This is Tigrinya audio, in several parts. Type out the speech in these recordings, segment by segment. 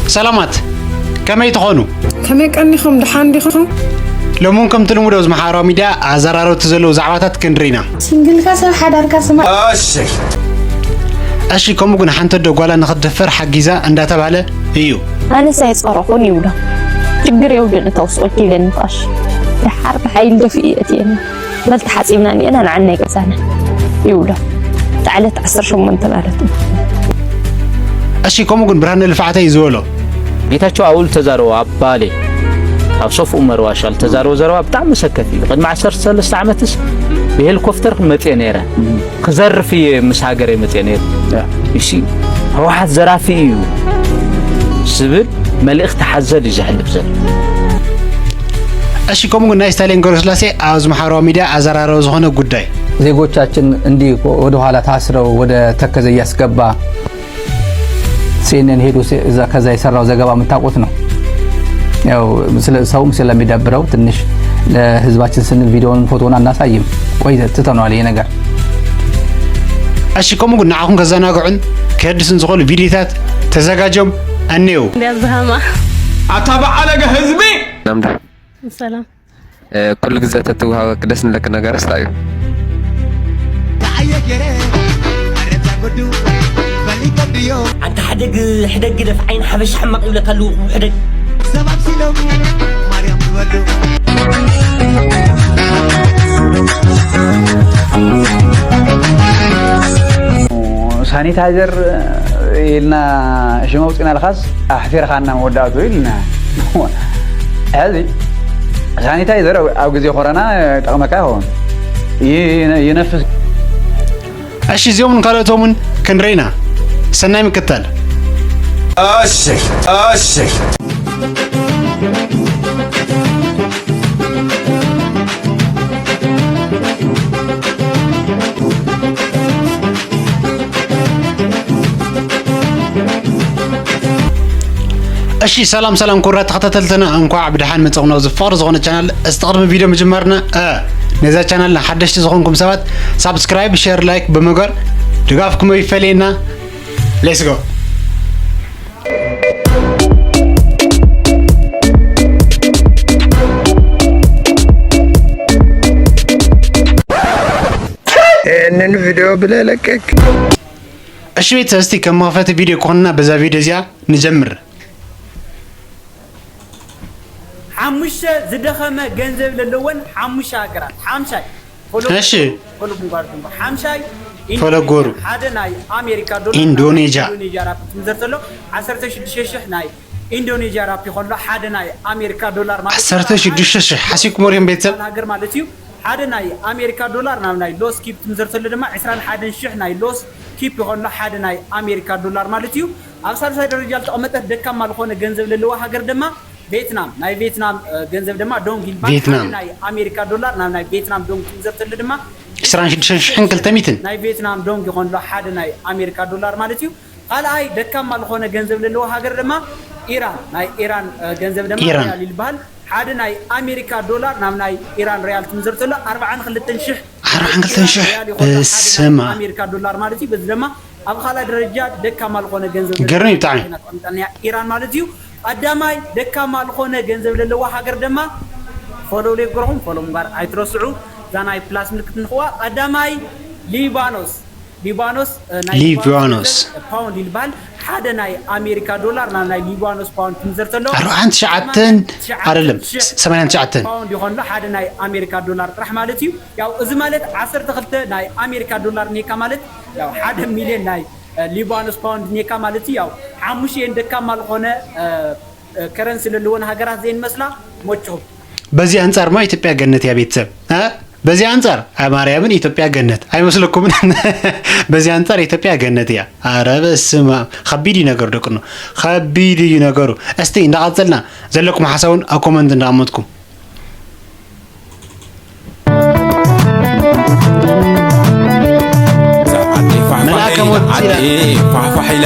ሰላማት፣ ከመይ ትኾኑ? ከመይ ቀኒኹም? ደሓን ዲኹም? ሎሚ እውን ከምቲ ልሙድ ኣብዚ ማሕበራዊ ሚድያ ኣዘራረብቲ ዘለዉ ዛዕባታት ክንርኢ ኢና። ሲንግልካ ሰብ ሓዳርካ ስማዕ። እሺ። እሺ፣ ከምኡ ግን ሓንቲ ኣዶ ጓላ ንኽትድፈር ሓጊዛ እንዳተባህለ እዩ። ኣነስ ኣይጸረኹን ይብሎ። ችግር የብሉን እታ ውስጥ ወኪለን ይፋሽ። ደሓር ብሓይል ደፊኡ የእትየኒ። በል ተሓጺብና እኒአና ንዓና ይገዛና ይብሎ። እታ ዕለት ዓሰርተ ሸሞንተ ማለት እዩ። እሺ፣ ከምኡ ግን ብርሃነ ልፍዓተይ ዝበሎ። ጌታቸው ኣውል ተዛረቦ ኣብ ባሌ፣ ኣብ ሶፍ ዑመር ዋሻ ዝተዛረቦ ዘረባ ብጣዕሚ መሰከፊ እዩ። ቅድሚ ዓሰርተ ሰለስተ ዓመትስ ብሄሊኮፕተር ክመጽእ ነይረ፣ ክዘርፍ እየ ምስ ሃገር የመጽእ ነይሩ። ያ። እሺ፣ ህወሓት ዘራፊ እዩ ዝብል መልእኽቲ ሓዘል እዩ ዘሕልፍ ዘሎ። እሺ፣ ከምኡ ግን ናይ ስታሊን ገብረስላሴ ኣብዚ ማሕበራዊ ሚድያ ኣዘራረቢ ዝኾነ ጉዳይ። ዜጎቻችን እንዲህ ወደ ኋላ ታስረው ወደ ተከዘ እያስገባ ሲኤንኤን ሄዶ ሲ-፣ እዛ ከዛ የሰራው ዘገባ የምታውቁት ነው። ያው ስለ-፣ ሰውም ስለሚደብረው ትንሽ ለህዝባችን ስንል ቪዲዮውን ፎቶውን አናሳይም። ቆይ ትተነዋል ይሄ ነገር። እሺ፣ ከምኡ ግን ንዓኹም ከዘናግዑን ከድስን ዝኾኑ ቪዲዮታት ተዘጋጆም እኔው። እንዲያ ዝሃማ። ኣታ በዓለገ ህዝቢ! ሰላም። እ፣ ኩሉ ግዜ ተትወሃበክ ደስ ንለክ ነገርስ እንታይ እዩ? ኣንታ ሕደግ፣ ሕደግ ግደፍ፣ ዓይን ሓበሻ ሕማቕ ይብለካ ኣለዉ፣ ሕደግ። ሳኒታይዘር ኢልና ሽም ኣውፂእናልካስ ኣሕፊርካና መወዳእቱ ኢልና። ሕዚ ሳኒታይዘር ኣብ፣ ኣብ ግዜ ኮረና ይጠቕመካ ይኸውን። ይ-፣ ይነፍስ። እሺ፣ እዚኦምን ካልኦቶምን ክንርኢ ኢና። ሰናይ ምክታል። እሺ፣ እሺ። እሺ፣ ሰላም ሰላም ክቡራት ተኸታተልትና፣ እንኳዕ ብደሓን መጻኹም ናብዚ ፍቕሪ ዝኾነ ቻናል። እስቲ ቅድሚ ቪድዮ ምጅማርና፣ እ፣ ነዛ ቻናልና ሓደሽቲ ዝኾንኩም ሰባት ሳብስክራይብ፣ ሼር፣ ላይክ ብምግባር ድጋፍኩም ኣይፈለየና። ሌትስ ጎ። ይህንን ቪዲዮ ብለለቀቅ። እሺ ቤተሰብ፣ እስቲ ከም መኽፈቲ ቪዲዮ ክኾንና በዛ ቪዲዮ እዚኣ ንጀምር። ሓሙሽተ ዝደኸመ ገንዘብ ለለወን ሓሙሽተ ሃገራት። ሓምሻይ ፎሎ-፣ እሺ። ፎሎ ጉንጓር ጉንጓር። ሓምሻይ ፈለጎሩ። ኢንዶኔዥያ። ሓደ ናይ ኣሜሪካ ዶላር ኢንዶኔዥያ። ኢንዶኔዥያ ራፕ ትምዘር ዘሎ ዓሰርተ ሽዱሽተ ሽሕ ናይ ኢንዶኔዥያ ራፕ ይኾሎ። ሓደ ናይ ኣሜሪካ ዶላር ማለት ዓሰርተ ሽዱሽተ ሽሕ ሓሲብኩሞ ዲኹም ቤተሰብ? ሃገር ማለት እዩ። ሓደ ናይ ኣሜሪካ ዶላር ናብ ናይ ሎስ ኪፕ ትምዘር ዘሎ ድማ ዕስራን ሓደን ሽሕ ናይ ሎስ ኪፕ ይኾሎ። ሓደ ናይ ኣሜሪካ ዶላር ማለት እዩ። ኣብ ሳልሳይ ደረጃ ዝተቐመጠት ደካማ ዝኾነ ገንዘብ ለለዋ ሃገር ድማ ቬትናም፣ ናይ ቬትናም፣ እ፣ ገንዘብ ድማ ዶንግ ይልባል። ቬትናም። ሓደ ናይ ኣሜሪካ ዶላር ናብ ናይ ቬትናም ዶንግ ትምዘር ተሎ ድማ ዕስራን ሽዱሽተ ሽሕን ክልተ ሚእትን። ናይ ቬትናም ዶንግ ይኾን ኣሎ ሓደ ናይ ኣሜሪካ ዶላር ማለት እዩ። ካልኣይ ደካማ ዝኾነ ገንዘብ ለለዎ ሃገር ድማ ኢራን፣ ናይ ኢራን፣ እ፣ ገንዘብ ድማ ኢራን። ሪያል ይልባል። ሓደ ናይ ኣሜሪካ ዶላር ናብ ናይ ኢራን ሪያል ትምዘር ተሎ ኣርባዓን ክልተን ሽሕ ኣርባዓን ክልተን ሽሕ ሪያል ይኾን ኣሎ ሓደ ናይ በስመ ኣብ። ኣሜሪካ ዶላር ማለት እዩ። በዚ ድማ ኣብ ካልኣይ ደረጃ ደካማ ዝኾነ ገንዘብ ይገርም እዩ ብጣዕሚ። ኢና ተቐሚጣ እኒኣ ኢራን ማለት እዩ። ቀዳማይ ደካማ ዝኾነ ገንዘብ ለለዋ ሃገር ድማ ፎሎ ለይገርኹም፣ ፎሎ ምባር ኣይትረስዑ። እዛ ናይ ፕላስ ምልክት ንኽዋ። ቀዳማይ ሊባኖስ፣ ሊባኖስ፣ እ፣ ናይ ሊባኖስ። ሊባኖስ ገንዘብ ፓውንድ ይልባል። ሓደ ናይ ኣሜሪካ ዶላር ናብ ናይ ሊባኖስ ፓውንድ ትምዘር ተሎ ኣርባዓን ትሽዓተን ሰማንያን ትሽዓተ ኣይደለም፣ ሽሕ ሰማንያን ትሽዓተን። ፓውንድ ይኾን ኣሎ ሓደ ናይ ኣሜሪካ ዶላር ጥራሕ ማለት እዩ። ያው እዚ ማለት ዓሰርተ ክልተ ናይ ኣሜሪካ ዶላር ኔካ ማለት ያው ሓደ ሚልዮን ናይ፣ እ፣ ሊባኖስ ፓውንድ ኔካ ማለት እዩ። ያው ሓሙሽየን ደካማ ዝኾነ፣ እ፣ እ፣ ከረንሲ ለለወን ሃገራት ዘይንመስላ ሞችኹም። በዚ ኣንጻር ማ ኢትዮጵያ ገነት እያ ቤተሰብ? እ? በዚ ኣንጻር፣ እ፣ ማርያምን ኢትዮጵያ ገነት ኣይመስለኩምን? በዚ ኣንጻር ኢትዮጵያ ገነት እያ። ኣረ በስመ ኣብ። ከቢድ እዩ ነገሩ ደቅኖ። ከቢድ እዩ ነገሩ። እስቲ እንዳቐጸልና ዘለኩም ሓሳውን ኣብ ኮመንት እንዳቐመጥኩም። መልኣከ ሞት ኢላ። ዓዲ ፋሕፋሕ ኢላ።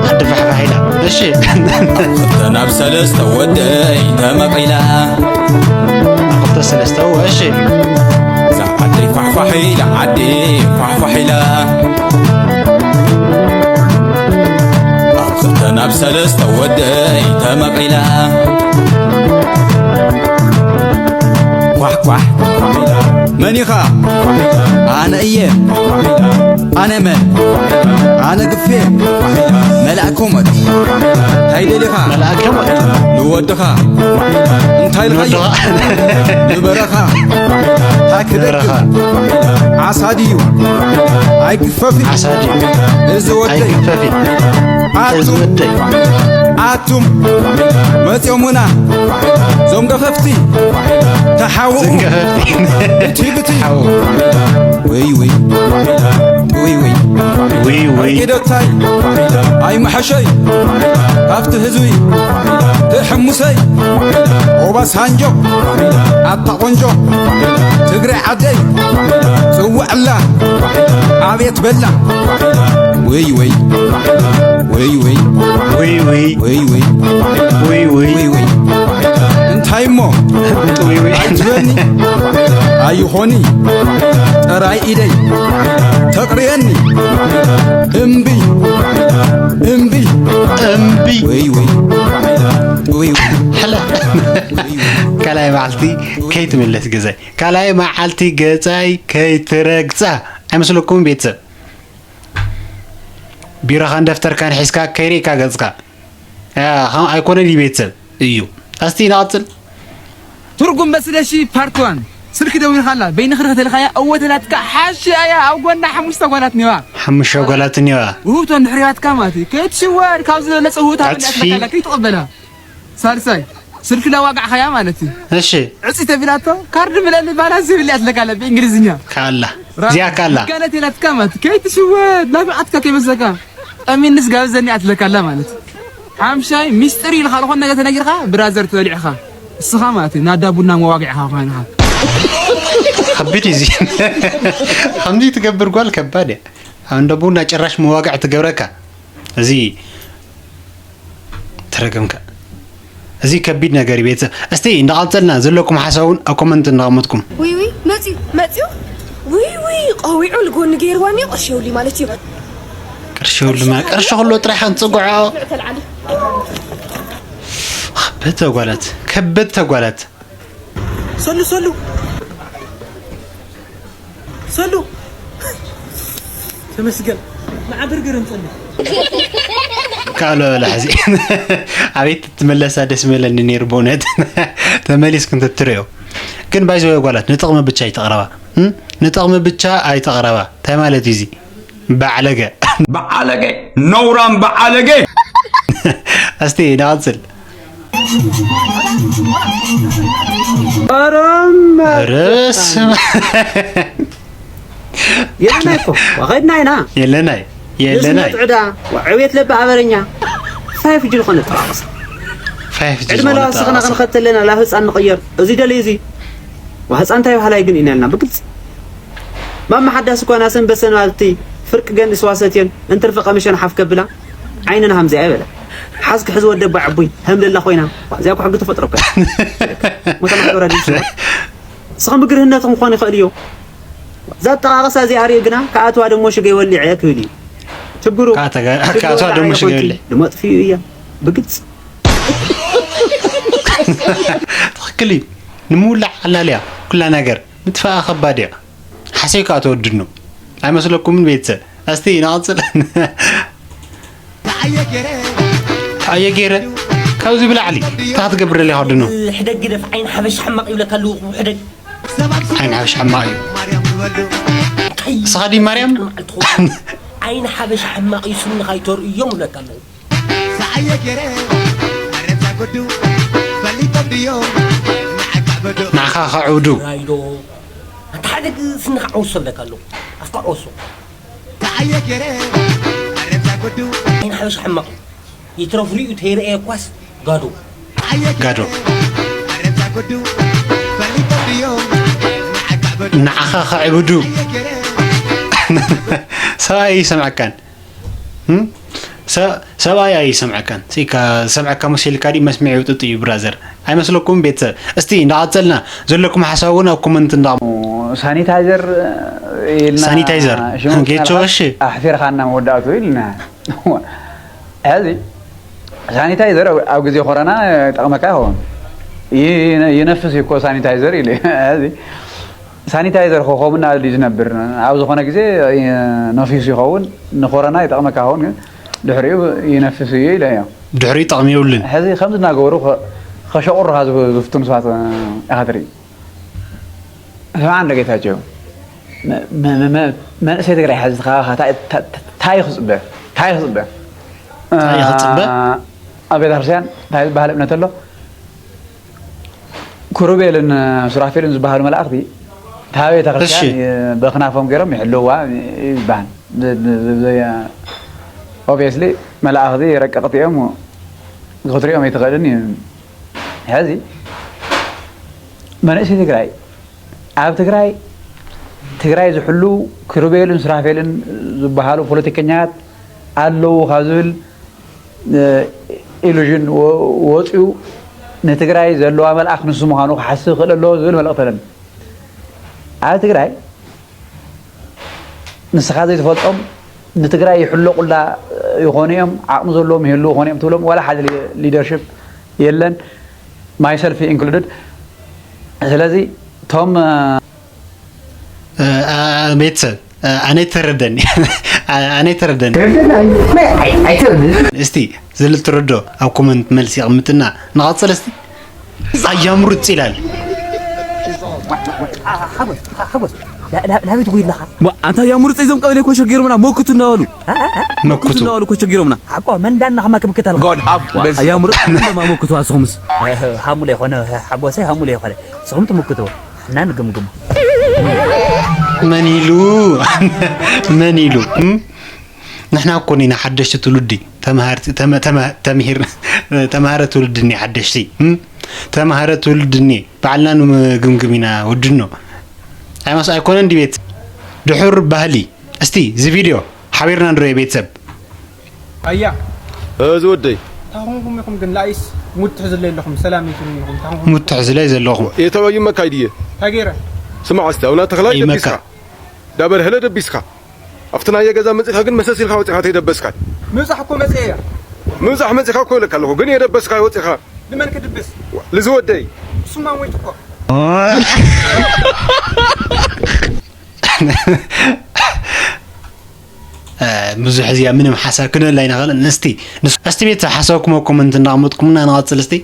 ዓዲ ፋሕፋሕ ኢላ። እሺ። ክልተ ናብ ሰለስተ ወደይ ተመቒላ። ክልተ ሰለስተ፣ እሺ። እዛ ዓዲ ፋሕፋሕ ኢላ፣ ዓዲ ፋሕፋሕ ኢላ። ኣብ እተን ኣብ ሰለስተ ወደይ ተመቒላ። ኳሕ ኳሕ መን ኢኻ? ኣነ እየ። ኣነ መን? ኣነ ግፌ። መልኣከ ሞት። እንታይ ደሊኻ? መልኣከ ሞት። ንወድኻ እንታይ ኢልኻዮ? ንወድኻ። ንበረኻ። ታክደግም። ንበረኻ። ዓሳ ድዩ? ኣይግፈፍን። ዓሳ ድዩ? እዚ ወደይ። ኣይግፈፍን። ኣቱም። እዚ ወደይ። ኣቱም። መጽዮሙና። ዞም ገፈፍቲ። ተሓውኡ። ዞም ገፈፍቲ። እቲ ብቲ። ተሓውኡ። ወይ ወይ። ወይ ወይ። ወይ ወይ። ኪደታይ። ኣይመሐሸይ። ካብቲ ህዝቢ። ትሕሙሰይ። ኦባሳንጆ። ኣታ ቆንጆ። ትግረ ዓደይ። ጽውዕላ። ኣቤት በላ። ወይ ወይ። ወይ ወይ። ወይ ወይ። ወይ ወይ። ወይ ወይ። ወይ ወይ። እንታይ እሞ? ወይ ወይ። ኣይትበኒ። ኣይኾኒ። ጥራይ ኢደይ። ተቕርየኒ። እምቢ። እምቢ። እምቢ። ወይ ወይ። ወይ ወይ። ሕለ። ካልኣይ መዓልቲ ከይትምለስ ገዛይ። ካልኣይ መዓልቲ ገዛይ ከይትረግጻ። ኣይመስለኩምን ቤተሰብ? ቢሮኻን ደፍተርካን ሒዝካ ከይርኢካ ገጽካ። ያ፣ ከም ኣይኮነን እዩ ቤተሰብ እዩ። እስቲ ንቐጽል። ትርጉም በስለሺ ፓርት ዋን። ስልኪ ደዊልካላ፣ በይንኺ ርኸ ተልኻያ፣ እወ ተላትካ፣ ሓሺ ኣያ፣ ኣብ ጎና ሓሙሽተ ጓላት ኔዋ። ሓሙሽተ ጓላት ኔዋ። ውህብቶ እንድሕር ያትካ ማለት እዩ። ከይትሽወድ፣ ካብ ዝበለጸ ውህብቶ ኣጥፊ። ኣበላ ከይትቕበላ። ሳልሳይ፣ ስልኪ ላዋጋዕኻያ ማለት እዩ። እሺ። ዕጽ ተቢላቶ፣ ካርድ ምለኒ ባላንስ ይብል እያ ትለካ ኣላ ብእንግሊዝኛ። ካላ። ራ-፣ እዚኣ ካላ። ጋነት ኢላትካ ማለት፣ ከይትሽወድ፣ ናብዓትካ ከይመስለካ። ጠሚንስ ጋብዘኒ እያ ትለካ ኣላ ማለት። ሓምሻይ፣ ሚስጥር ኢልካ ዝኾነ ነገር ተነጊርካ፣ ብራዘር ተበሊዕኻ። እስኻ ማለት እዩ፣ ናዳ ቡና መዋግዕኻ ኮይንኻ። ከቢድ እዩ እዚ። ከምዚ ትገብር ጓል ከባድ እያ። ኣብ እንዳ ቡና ጭራሽ መዋግዕ ትገብረካ። እዚ ተረገምካ። እዚ ከቢድ ነገር እዩ ቤተሰብ። እስቲ እንዳቐጸልና ዘለኩም ሓሳብ እውን ኣብ ኮመንት እንዳቐመጥኩም። ውይ ውይ፣ መጽዩ፣ መጽዩ። ውይ ውይ፣ ቀዊዑ ልጎኒ ገይርዋ እኒኦ፣ ቅርሺ የብሉይ ማለት እዩ። ቅርሺ የብሉይ ማለት፣ ቅርሺ ክሎ ጥራይ ከንጽግዖ። ተልዓሊ። ከበድቲ ጓላት፣ ከበድቲ ጓላት። ሰሉ፣ ሰሉ። ሰሉ። ተመስገን። ንዓ ብርግር እንጸሊ። ካሎ በላ ሕዚ። ኣቤት ትመለሳ ደስ መለኒ ነይሩ ብእውነት። ተመሊስክን ትትርእዮ። ግን ባይዘወይ ጓላት ንጥቕሚ ብቻ ኣይተቕረባ። እም? ንጥቕሚ ብቻ ኣይተቕረባ። እንታይ ማለት እዩ እዚ? በዓለገ። በዓለገ። ነውራም በዓለገ። እስቲ ንቐጽል። ኧረ እማ። ኧረ በስመ። የለናይ እኮ። ወኸድና ኢና። የለናይ። የለናይ። ንስነት ዕዳ፣ ወዕቤት ለበ ኣበረኛ። ፋይፍ ጂ ዝኾነ ጠቃቅሳ። ፋይፍ ጂ ዕድመ ዝኾነ ለዋስኽና ጠቃቅሳ። ክንኸተለና ላብ ህፃን ንቕየር። እዚ ደልዩ እዚ። ወህፃን እንታይ ባህላይ ግን ኢና ኢልና ብግልፂ። ማማ ሓዳስ እኳ ናሰን በሰን ማለቲ ፍርቂ ገንዲ ስዋ ሰትየን እንትርፊ ቀምሸን ሓፍ ከብላ ዓይነን ሃምዚኣ ይበላ። ሓዝኪ ሕዚ ወደባ ዕቡይ ሃምለላ ኮይና። እዚኣ እኮ ሕጊ ተፈጥሮ እኮ እያ። ሞተ ማሕበራ ድዩ ስዋ? ንስኹም ብግርህነትኩም ክኾን ይኽእል እዩ። እዛ ኣጠቓቕሳ እዚኣ ርእዩ ግና ክኣትዋ ደሞ ሽገይ ወሊዐ ክብል እዩ። ችግሩ፣ ከኣ ተጋ-፣ ችግሩ ከኣትዋ ወላዕ ደሞ ሽገይ ኣይኮንኪ፣ ወሊዐ። ደሞ ኣጥፊኡ እያ። ብግልፂ። ትኽክል እዩ። ንምውላዕ ቀላል እያ። ኩላ ነገር ምጥፋኣ ከባድ እያ። ሓሰይካ ተወድኖ። ኣይመስለኩምን ቤተሰብ? እስቲ ንቐጽል። ኣየ ገይረ፣ ካብዚ ብላዕሊ እንታይ ክትገብር ደሊኻ ወድኖ? ሕደግ ግደፍ፣ ዓይኒ ሓበሻ ሕማቕ ይብለካ ኣለኹ፣ ሕደግ። ዓይኒ ሓበሻ ሕማቕ እዩ። እንታይ? ንስኻ ድዩ ማርያም? መዓልቲ ኾ-፣ ዓይኒ ሓበሻ ሕማቕ እዩ፣ ስኒ ካይተርእዮም ይብለካ ኣለኹ። ንዓኻ ከዕብዱ። ራይዶ። ኣንታ ሕደግ ስንኻ ዓውሶ ይብለካ ኣለኹ። ኣፍካ ዓውሶ። ዓይኒ ሓበሻ ሕማቕ እዩ። ይትረፍ ሪኡ ተይረኣየ ኳስ ጋዶ። ጋዶ። ንዓኻ ከዕብዱ። ሰብኣይ ኣይሰምዐካን። እም? ሰ-፣ ሰብኣይ ኣይሰምዐካን። ሲካ ዝሰምዐካ መሲልካ ድዩ? መስሚዒ ውጥጥ እዩ ብራዘር። ኣይመስለኩም ቤተሰብ? እስቲ እንዳቐጸልና ዘለኩም ሓሳብ እውን ኣብ ኮመንት እንዳ ሳኒታይዘር ኢልና ሳኒታይዘር። ሽሙ ጌቾ፣ ምናልባት እሺ። ኣሕፊርካና መወዳእቱ ኢልና። ሕዚ ሳኒታይዘር ኣብ ኣብ ግዜ ኮረና ይጠቕመካ ይኸውን። ይ- ይነፍስ እዩ እኮ ሳኒታይዘር ኢሉ። ሕዚ ሳኒታይዘር ኮ ከምኡ እናበለ ድዩ ዝነብር? ኣብ ዝኾነ ግዜ ነፊሱ ይኸውን፣ ንኮረና ይጠቕመካ ይኸውን፣ ግን ድሕሪኡ ይነፍስ እዩ ኢለ እዮ። ድሕሪኡ ጠቕሚ የብሉን። ሕዚ ከምዚ እናገበሩ ከ- ከሸቑሩኻ ዝፍ- ዝፍትኑ ሰባት ኢኻ ትርኢ። ስማዕ እንዶ ጌታቸው፣ መ- መ- መ- መ- መንእሰይ ትግራይ ሕዚ ካባኻ ታይ ታይ- ታይ ክፅበ? ታይ ክፅበ? እንታይ ክፅበ? ኣብ ቤተክርስትያን እንታይ ዝበሃል እምነት ኣሎ? ክሩቤልን ሱራፌልን ዝበሃሉ መላእኽቲ እታ ቤተክርስትያን እሺ። በክናፎም ገይሮም ይሕልውዋ ይበሃል። ብ- ብ- ብ- ብ- ኦብቪየስሊ መላእኽቲ ረቀቕቲ እዮም፣ ክትሪኦም ኣይትኽእልን እዩ። ሕዚ መንእሰይ ትግራይ ኣብ ትግራይ ትግራይ ዝሕልው ክሩቤልን ሱራፌልን ዝበሃሉ ፖለቲከኛት ኣለዉ ካብ ዝብል ኢሉዥን ወፂኡ ንትግራይ ዘለዋ መልኣኽ ንሱ ምዃኑ ክሓስብ ይኽእል ኣለዎ ዝብል መልእኽቲ ኣለኒ። ኣብ ትግራይ ንስኻ ዘይትፈልጦም ንትግራይ ይሕለቑላ ይኾኑ እዮም፣ ዓቕሚ ዘለዎም ይህልዉ ይኾኑ እዮም ትብሎም ዋላ ሓደ ሊደርሽፕ የለን፣ ማይሰልፍ ኢንክሉድድ። ስለዚ እቶም ቤተሰብ ኣነ ተረደኒ ኣነ ተረደኒ እስቲ ዝል ትረዶ ኣብ ኮመንት መልሲ ይቕምጥና ንቐፅል እስቲ ኣያምሩፅ ይላል ናበይ ትጉይለኻ ኣንታ ያምሩፅ እዞም ቀበሌ ኮሸ ገይሮምና ሞክቱ እናበሉ መኩቱ እናበሉ ኮሸ ገይሮምና ሓቆ መንዳና ከማ ክምክት ኣልካ ኣያምሩፅ እንደማ ሞክቱ ኣስኹምስ ሃሙለ ይኾነ ሓጎሰይ ሃሙለ ይኾነ ስኹም ትምክቱ እና ንግምግሙ መን ኢሉ መን ኢሉ ንሕና እኮ ኢና ሓደሽቲ ትውልዲ ተምሃርቲ ተምሂር ተምሃረ ትውልዲ እኒ ሓደሽቲ ተምሃረ ትውልዲ እኒ ባዕልና ንምግምግም ኢና ወድኖ ኣይማስ ኣይኮነን ድቤት ድሑር ባህሊ እስቲ እዚ ቪድዮ ሓቢርና ንሪኦ ቤተሰብ ኣያ እዚ ወደይ ታኹንኩም ኢኹም ግን ላይስ ሙድ ትሕዝለይ ኣለኹም ሰላም ይትሉ ኢኹም ታኹንኩም ሙድ ትሕዝለይ ዘለኹም የተባዩ መካይ ድየ ታጌረ ስማዕ እስቲ ኣብና ተኽላይ ደቢስካ ዳበርሀለ ደቢስካ ኣብቲ ናየ ገዛ መፂእካ ግን መሰስ ኢልካ ወፂእካ ተይደበስካይ ምብፃሕ እኮ መፅአ እያ ምብፃሕ መፂእካ እኮ ኢለካ ኣለኹ ግን የደበስካ ወፂእካ ንመን ክድብስ ልዝወደይ እሱማ ሞይቱ እኮ ብዙሕ እዚኣ ምንም ሓሳብ ክንብል ኣይንኽእልን። እስቲ እስቲ ቤተሰብ ሓሳብኩም ኣብ ኮመንት እንዳቕመጥኩምና ንቐፅል እስቲ።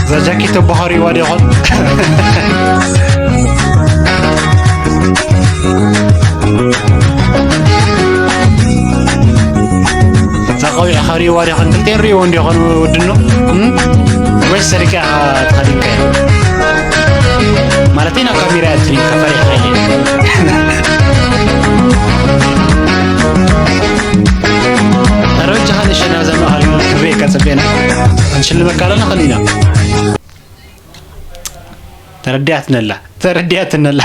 እዛ ጃኬት ተባሃሪዋ ዶ ይኾን? እዛ ቆቢዕ ከሪእዋ ዲኾን ክልቴን ሪእዎ እንዲኾን ወድኖ ወይስ ሰሪቀ ኢኻ ተኸዲንካዮ ማለተይ ናብ ካሜራ እያ ትሪእካ ፈሪሕካ ኢለ ረጃኻ ንሸና ዘማሃል ክብሬ ከጽቤና እንሽልመካ ኣለና ኸሊና ተረዲኣትነላ ተረዲኣትነላ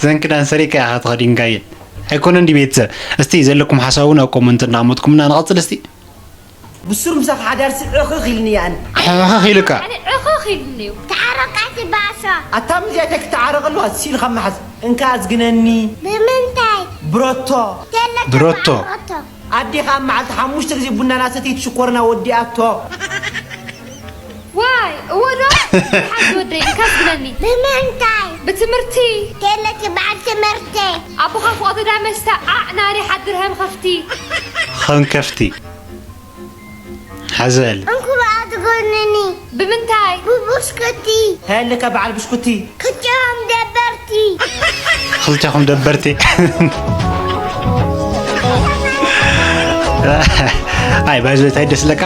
ዘን ክዳን ሰሪቀ ኢኻ ተኸዲንካየን ኣይኮነን ድዩ ቤተሰብ እስቲ ዘለኩም ሓሳብ እውን ኣብ ኮመንት እናቕመጥኩምና ንቐፅል እስቲ ብሱር ምሳኺ ሓዳርሲ ዕኽኽ ኢልኒ ኣነ። ዕኽኽ ኢልካ። ኣነ ዕኽኽ ኢሉኒ እዩ። ተዓረቃቲ ባሶ። ኣታ ምዚኣተይ ክተዓረቐሉ ኣዚ ኢልካ መሓዝ። እንካ ኣዝግነኒ። ብምንታይ? ብሮቶ። ተለካ ብሮቶ። ተዓረቐቶ። ኣዴኻ ኣብ መዓልቲ ሓሙሽተ ግዜ ቡና ናሰተይት ሽኮርና ወዲኣቶ። ዋይ እወ ዶ ሓንቲ ወደይ እንካ ኣዝግነኒ። ብምንታይ? ብትምህርቲ። ተለኪ በዓል ትምህርተይ። ኣቦኻ ፍቐዶ ዳ መስተ ዓዕ ናኒ ሓድር ሀም ኸፍቲ። ኸም ከፍቲ። ሓዘል። እንኩ ብኣ ትጎንኒ። ብምንታይ? ብብስኩቲ። እንታይ ኣለካ በዓል ብስኩቲ? ክልቲኦም ደበርቲ። ክልቲኹም ደበርቲ። ኣይ ባይዞ እንታይ ደስ ለካ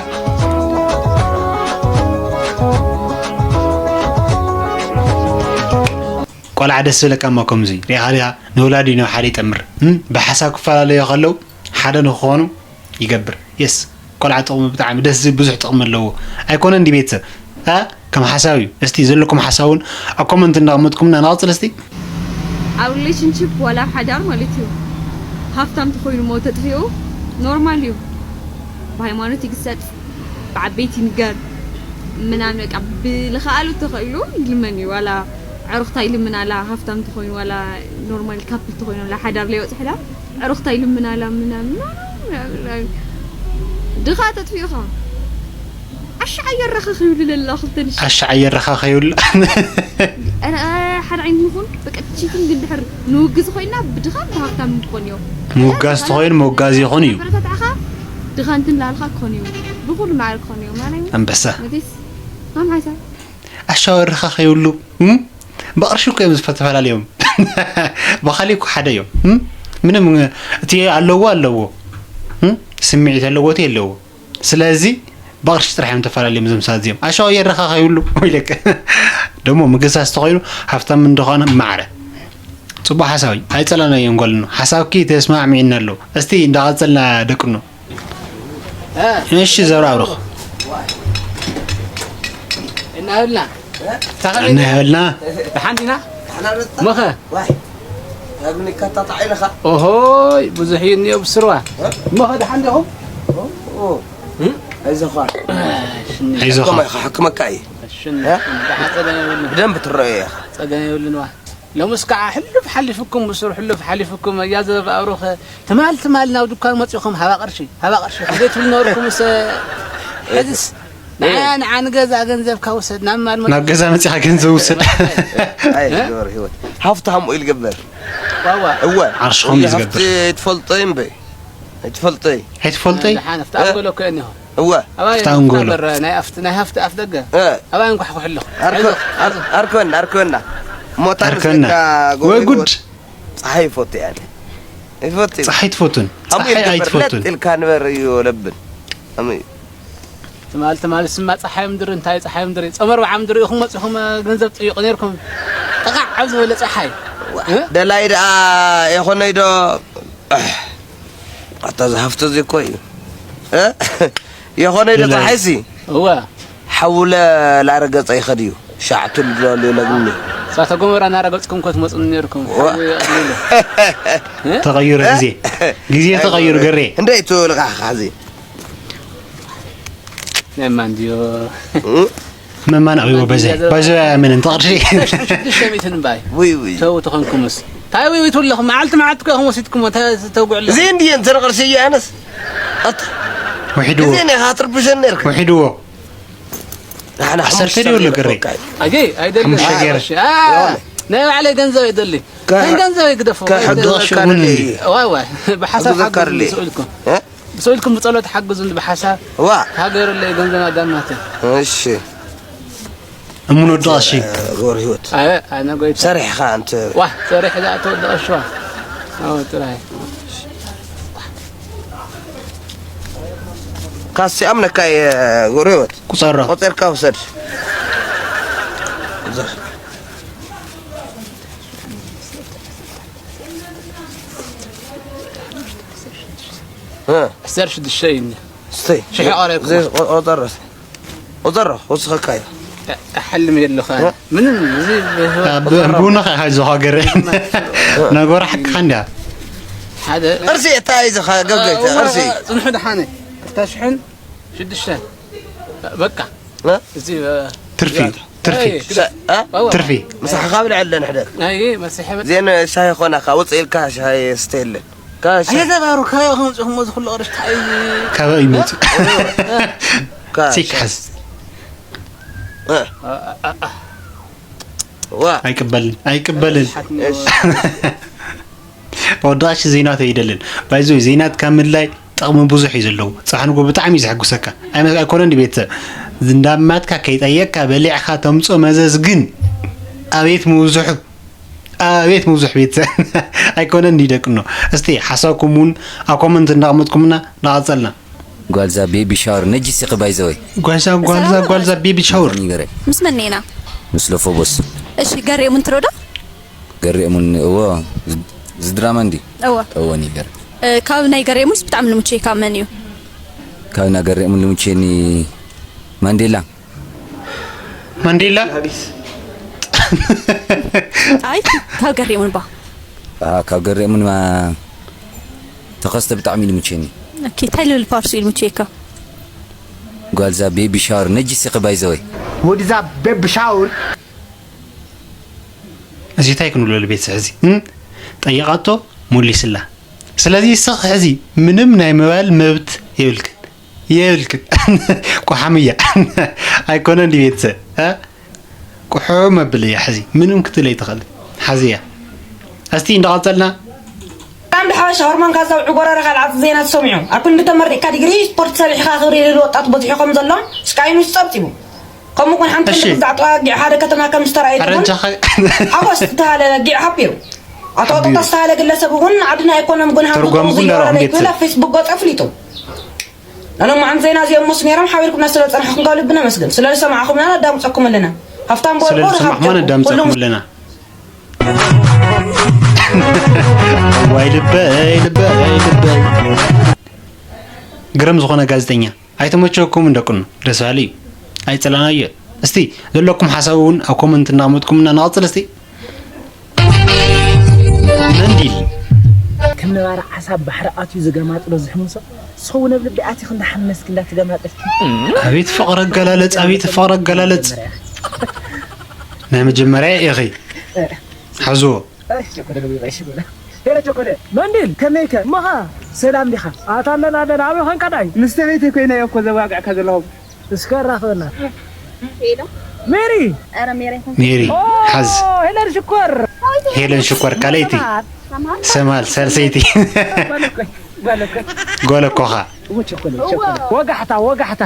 ቆልዓ ደስ ዝብለካ እሞ ከምዚ ሪኢኻ ዲኻ ንወላዲ ናብ ሓደ ይጠምር ብሓሳብ ክፈላለዩ ከለዉ ሓደ ንክኾኑ ይገብር የስ ቆልዓ ጥቕሙ ብጣዕሚ ደስ ዝብል ብዙሕ ጥቕሚ ኣለዎ ኣይኮነን ድዩ ቤተሰብ እ ከም ሓሳብ እዩ እስቲ ዘለኩም ሓሳብ እውን ኣብ ኮመንት እንዳቐመጥኩምና ንቐፅል እስቲ ኣብ ሪሌሽንሽፕ ዋላ ኣብ ሓዳር ማለት እዩ ሃፍታም ተኾይኑ ሞ ተጥፊኡ ኖርማል እዩ ብሃይማኖት ይግሰጥ ብዓበይቲ ይንገር ምናምን በቃ ብልኽኣሉ ተኸኢሉ ይልመን እዩ ዋላ ዕሩኽታ ይልምን ኣላ ሃፍታም ተኾይኑ ዋላ ኖርማል ካፕል ተኾይኑ ኣላ ሓዳር ለይወፅሕላ ዕርኽታ ይልምናላ ምናምን ምናምን ምናምን ምናምን። ድኻ ተጥፊኡኻ። ኣሻ ኣየረኻ ከይብሉ ለላ ክልተ ንሽ-፣ ኣሻ ኣየረኻ ከይብሉ። ኣረ፣ ሓደ ዓይነት ንኹን፣ በቃ ቺቲንግ እንድሕር ንውግዝ ኮይና ብድኻ ብሃብታም ንኾን እዮ። ምውጋዝ ተኾይኑ ምውጋዝ ይኾን እዩ። በረታትዓኻ ድኻ እንትን ላልኻ ክኾን እዩ። ብኹሉ ማዕረ ክኾን እዩ። ማለት እዩ። ኣንበሳ። መቴስ፣ ማም ሓሳብ። ኣሻ ኣየረኻ ከይብሉ። እም? ብቕርሺ እኮ እዮም ዝፈ-፣ ተፈላለዮም። ብኻሊ እኮ ሓደ እዮም። እም? ምንም እቲ ኣለዎ ኣለዎ። እም? ስምዒት ኣለዎ እቲ የለዎ። ስለዚ ብቕርሺ ጥራሕ እዮም ተፈላለዮም እዞም ሰባት እዚኦም። ኣሻ ኣየረኻ ከይብሉ ኢለክ። ደሞ ምግሳስ ተኾይኑ ሃፍታም እንደኾነ ማዕረ። ጽቡቕ ሓሳብ እዩ። ኣይጸላእናዮን ጓል እኖ። ሓሳብኪ ተስማዕሚዕና ኣሎ። እስቲ እንዳቐጸልና ደቂ እኖ። እ? እሺ፣ ዘብራ ኣብርኽ። እናበልና። ጥዕና ይሃበልና። ደሓን ዲና? መኸ? ዋይ። ካብ ምንካታ ጣዒ ኢለኻ? ኦሆይ፣ ብዙሕ እዩ እኒኦ ብስርዋ። እ? መኸ ደሓን ዲኹም? ኦ፣ ኦ። እ? ኣይዞኻ። ሽኒ። ኣይዞኻ። ሕክመ-፣ ክሕክመካ እየ። ሽኒ። እ? ደሓን ጸገም የብሉን። ብደንብ ትረኣዮ ኢኻ። ጸገም የብሉን ዋ። ሎምስ ከዓ ሕሉፍ ሓሊፉኩም፣ ብሱር ሕሉፍ ሓሊፉኩም። እያ ዘብራ ኣብሩኸ ትማል ትማል ናብ ድኳን መጺኹም፣ ሃባ ቅርሺ፣ ሃባ ቅርሺ። ክንደይ ትብሉ ነበርኩምስ፣ ሕዝስ ንዓ፣ ንዓ ንገዛ ገንዘብካ ውሰድ፣ ናብ ማል መ-፣ ናብ ገዛ መጺኻ ገንዘብ ውሰድ። ኣይ፣ እ? ግበር ህይወት። ሃፍታም ኢሉ ገበር። ዋዋ። እወ። ዓርሽኹም እዩ ዝገብር። ሃፍቲ ትፈልጦ እምበይ? ኣይትፈልጦይ? ኣይትፈልጦይ? ደሓን፣ ኣብቲ ኣንጎሎ እኮ እኒሆ። እወ። ኣባይ ኣብቲ ኣንጎሎ። ክሳበር ናይ ኣፍቲ፣ ናይ ሃፍቲ ኣፍ ደገ። እ። ኣባይ እንኳ ክሕልኹ። ኣርኮ-፣ ኣይዞ፣ ኣር-፣ ኣይዞ። ኣርኮና፣ ኣርኮና። ሞታ ኣርኮና። ምስለካ ጎበዝ ወይ ጉድ። ይወት-፣ ፀሓይ ይፈቱ ያለ። ይፈቱ። ፀሓይ ትፈቱን? ኣሙ ፀሓይ ይገብር፣ ኣይትፈቱን? ለጥ ኢልካ ንበር እዩ ለብን። ኣሙ እዩ። ትማል፣ ትማል ስማ ፀሓይ ምድሪ፣ እንታይ ፀሓይ ምድሪ? ፀመር በዓ ምድሪ ኢኹም መፂኹም፣ ገንዘብ ጥይቁ ነይርኩም። ጠቓዕ ኣብ ዝበለ ፀሓይ። እ? ደላይ ደኣ የኾነይ ዶ? ኣታ ዝሃፍቶ እዚ እኮ እዩ። እ? የኾነ ኢሉ ደላይ። ፀሓይሲ? እወ። ሓውለ ላረገፀ ይኸድ እዩ። ሻዕቱ ልድለሉ ይለግኒ። እሳተ ጎመራ እናረገፅኩም እኮ ትመፁኒ ነይርኩም። እወ። ሓዊ ኣኽሊሉ። እ? ተቐይሩ እ? ግዜ። ግዜ ተቐይሩ ገሬ። እንደይ ትብልካ ኻዚ? ናይ ማን ድዮ? እ? መማን ኣቢቦ በዘ፣ በዘ ኣያመንን ተቕርሺ። ሽዱሽተ ሚእትን እምባይ። ውይ፣ ውይ። ተው ተኾንኩምስ። ታይ ውይ፣ ውይ ትብሉ ኣለኹም? መዓልቲ፣ መዓልቲ እኮ ኢኹም ወሲድኩሞ፣ ተ-፣ ተውግዕሉ። እዚ እንድየ እንተ ቅርሺ እዩ ኣነስ። ኣት-፣ ውሒድዎ። እዚ እኔ ኻትርብሸን ነርክ። ውሒድዎ። ንሕና ዓሰርተ ሓሙሽተ ድዩ ወሎ ግሬ? ነርክ። ኣየ፣ ኣይደለም። ሓሙሽተ ገይረ። አ፣ የሆነ። ናይ ባዕለይ ገንዘብ ኣይደሊ። ከ-፣ ናይ ገንዘብ ኣይግደፎ። ከ-፣ ኣይደሊ። ሕጊ ዘካርሊ። ዋይ፣ ዋይ። ብሓሳብ ከ-፣ ሓግዙ ዘካርሊ። ዝስእልኩም። እ? ብስእልኩም ብጸሎት ሓግዙኒ ብሓሳብ። ዋ። ሃገር ለይ ገንዘብ ኣዳማተ። እሺ። እሙን ወዲ ቀሺ። ገብረ ህይወት። ኣየ፣ ኣነ ጎይታ። ሰሪሕኻ ኣንተ። ዋ፣ ሰሪሕ እዛ ተወዲ ቀሽዋ። ኣዎ፣ ጥራይ። ካሲ ኣምነካ እየ ገብረ ህይወት። ቁጸሮ። ቆጸርካ ውሰድ። እ። ዓሰርተ ሽዱሽተ እዩ። ስተይ። ሽሕ ቀረብኩማ። ዘይ ቆ-፣ ቆጸሮ። ቆጸሮ፣ ወስኸካ እዩ። እ-፣ እሓልም የለኻ። እ? ምንም፣ እዚ ብህይወት እ፣ ብ-፣ ቡና ኸ ሃይዞ ሃገረ። ነገሩ ሓቅኻ እንድያ። ሓደ ቅርሲ እታ ሃይዞኻ ገብገይተ፣ እ፣ ቅርሲ። ጽንሑ ደሓነ። ክልተ ሽሕን ሽዱሽተን። በቃ። እ? እዚ፣ እ፣ ትርፊ፣ ትርፊ። ኣይ፣ ግዳ። ሰ-፣ እ? ኣዋ። ትርፊ። ምሳሕ ካብ ልዕለ ንሕደር። ኣይ፣ መሲሐ በ- ዜን ሻሂ ኾና፣ ካብ ውፅእ ኢልካ ሻሂ ስተ የለን። ካሽ። ኣየ ዘባሩ፣ ካበይ ከምፅኹም እዚ ኩሉ ቅርሺ? እንታይ እዩ? ካበይ ይመፅእ? ካሽ። ሲክ ሓዝ። እ። ዋ። ኣይቅበልን፣ ኣይቅበልን። ሓትኒ እሺ። ወዳሽ ዜናት ኣይደልን። ባይዞ ዜናት ካብ ምድላይ ጥቕሚ ብዙሕ እዩ ዘለዎ። ጽባሕ ንግሆ ብጣዕሚ እዩ ዘሐጉሰካ። ኣይመ-፣ ኣይኮነን ድዩ ቤተሰብ? ዝንዳማትካ ከይጠየቅካ በሊዕካ ተምጾ መዘዝ ግን ኣቤት ምብዝሑ። ኣቤት ምብዙሕ ቤተሰብ። ኣይኮነን ድዩ ደቅኖ? እስቲ ሓሳብኩም እውን ኣብ ኮመንት እንዳቕመጥኩምና እንዳቐጸልና። ጓልዛ ቤቢ ሻወር ነጂስ ኢኺ ባይ ዘ ወይ። ጓልዛ፣ ጓልዛ፣ ሰላም ጓልዛ ቤቢ ሻወር። ይገረ። ምስ መን ኢና? ምስ ሎፎቦስ። እሺ፣ ገሬ ሙን ትሮ ዶ? ገሬ ሙን፣ እዎ፣ ዝ-፣ ዝድራማ እንዲ? እዎ። እዎ፣ ይገረ። እ፣ ካብ ናይ ገሬ ሙንስ ብጣዕሚ ልምችየካ መን እዩ? ካብ ናይ ገሬ ሙን ልምችየኒ ማንዴላ። ማንዴላ? ኣይ፣ ካብ ገሬ ሙን ባ። ኣሃ፣ ካብ ገሬ ሙን ማ-፣ ተኸስተ ብጣዕሚ እዩ ልምችየኒ። ኦኬ፣ እንታይ ልብል ፓርሱ እዩ ልምችየካ? ጓልዛ ቤቢ ሻወር ነጂስ ኢኺ ባይ ዘ ወይ። ወድዛ ቤቢ ሻወር። እዚ እንታይ ክንብሎ ቤተሰብ እዚ? እም? ጠይቓቶ፣ ሞሊስላ። ስለዚ ስኽ ሕዚ ምንም ናይ ምባል መብት የብልክን፣ የብልክን። ቁሓም እያ። ኣይኮነን ድዩ ቤተሰብ? እ? ቁሑ መብል እያ ሕዚ። ምንም ክትብል ኣይትኽእልን። ሓዚ እያ። እስቲ እንዳቐጸልና። ካም ድሓወሻ ሆርሞን ካዛብ ዕጎራረ ካልዓት ዜና ትሰሚዑ። ኣብ ክንዲ ተመሪቕካ ዲግሪ ስፖርት ሰሪሕኻ ክብሪ ልል ወጣት በዚሑ ከም ዘሎ ስቃይኑ ጸብጺቡ። ከምኡ እውን ሓንቲ እሺ። ክንዲ ብዛዕባ ጊዕ ሓደ ከተማ ከም ዝተራእየት እውን ኣረጃኸ ሓጎስ ዝተሃለ ጊዕ ሓቢሩ። ኣቶ ሓቢሩ። ወጣት ዝተሃለ ግለሰብ እውን ዓድና ኣይኮነን ግን ሃንቱ ተርጓሚ ጥቕሱ ጉንዳራ እየወረደ እንዴት? ክብል ኣብ ፌስቡክ ገጹ ኣፍሊጡ። ንሎማዓንቲ ዜና እዚኦም ምስ ነይሮም ሓቢርኩምና ስለ ዝጸናሕኩም ካብ ልቢ ነመስግን። ስለ ዝሰማዕኹምና ነዳምጸኩም ኣለና። ሃብታም ስለ ጎልጎል ዝሰማዕኹምና ሃብተኩም። ነዳምጸኩም ኩሉም ኣለና። ዋይ ልበይ፣ ልበይ፣ ልበይ። ግርም ዝኾነ ጋዜጠኛ። ኣይተመቸኩም እንደቅኑ። ደስ በሃሊ እዩ። ኣይጸላእናዮ። እስቲ ዘለኩም ሓሳብ እውን ኣብ ኮመንት እናቕመጥኩምና ንቐጽል እስቲ። መንዲል። ከም ነባሪ ዓሳ ባሕሪ ኣትዩ ዝገማጥሎ ዝሕምሶ፣ ሰው ነብ ልቢ ኣትዩ ክንዳ ሓመስክ እንዳ ትገማጥልኪ። ኣቤት ፍቕሪ ኣገላለጽ፣ ኣቤት ፍቕሪ ኣገላለጽ። ናይ መጀመርያ ኢኺ። እ። ሓዝዎ። እሺ፣ ቸኮለ፣ እሺ፣ ቸኮለ። ሄሎ፣ ቸኮለ። መንዲል። ከመይከ? እሞኻ? ሰላም ዲኻ? ኣታ ኣለና፣ ኣለና። ኣበይ ኾንካ ዳይ? ምስ ሰበይተይ ኮይነ እየ እኮ ዘዋግዕካ ዘለኹ። እስከ ራኸበና። ሄሎ። ሜሪ። ኧረ ሜሪ ኣይኮንኩን። ሜሪ፣ ኦ፣ ሓዝ። ሄለን ሽኮር። ሄለን ሽኮር፣ ካልኣይቲ። ሰማል። ሰማል፣ ሳልሰይቲ። ጓል እኮ፣ ጓል እኮ። ጓል እኮኻ። እዎ፣ ቸኮለ፣ ቸኮለ። ወጋሕታ፣ ወጋሕታ።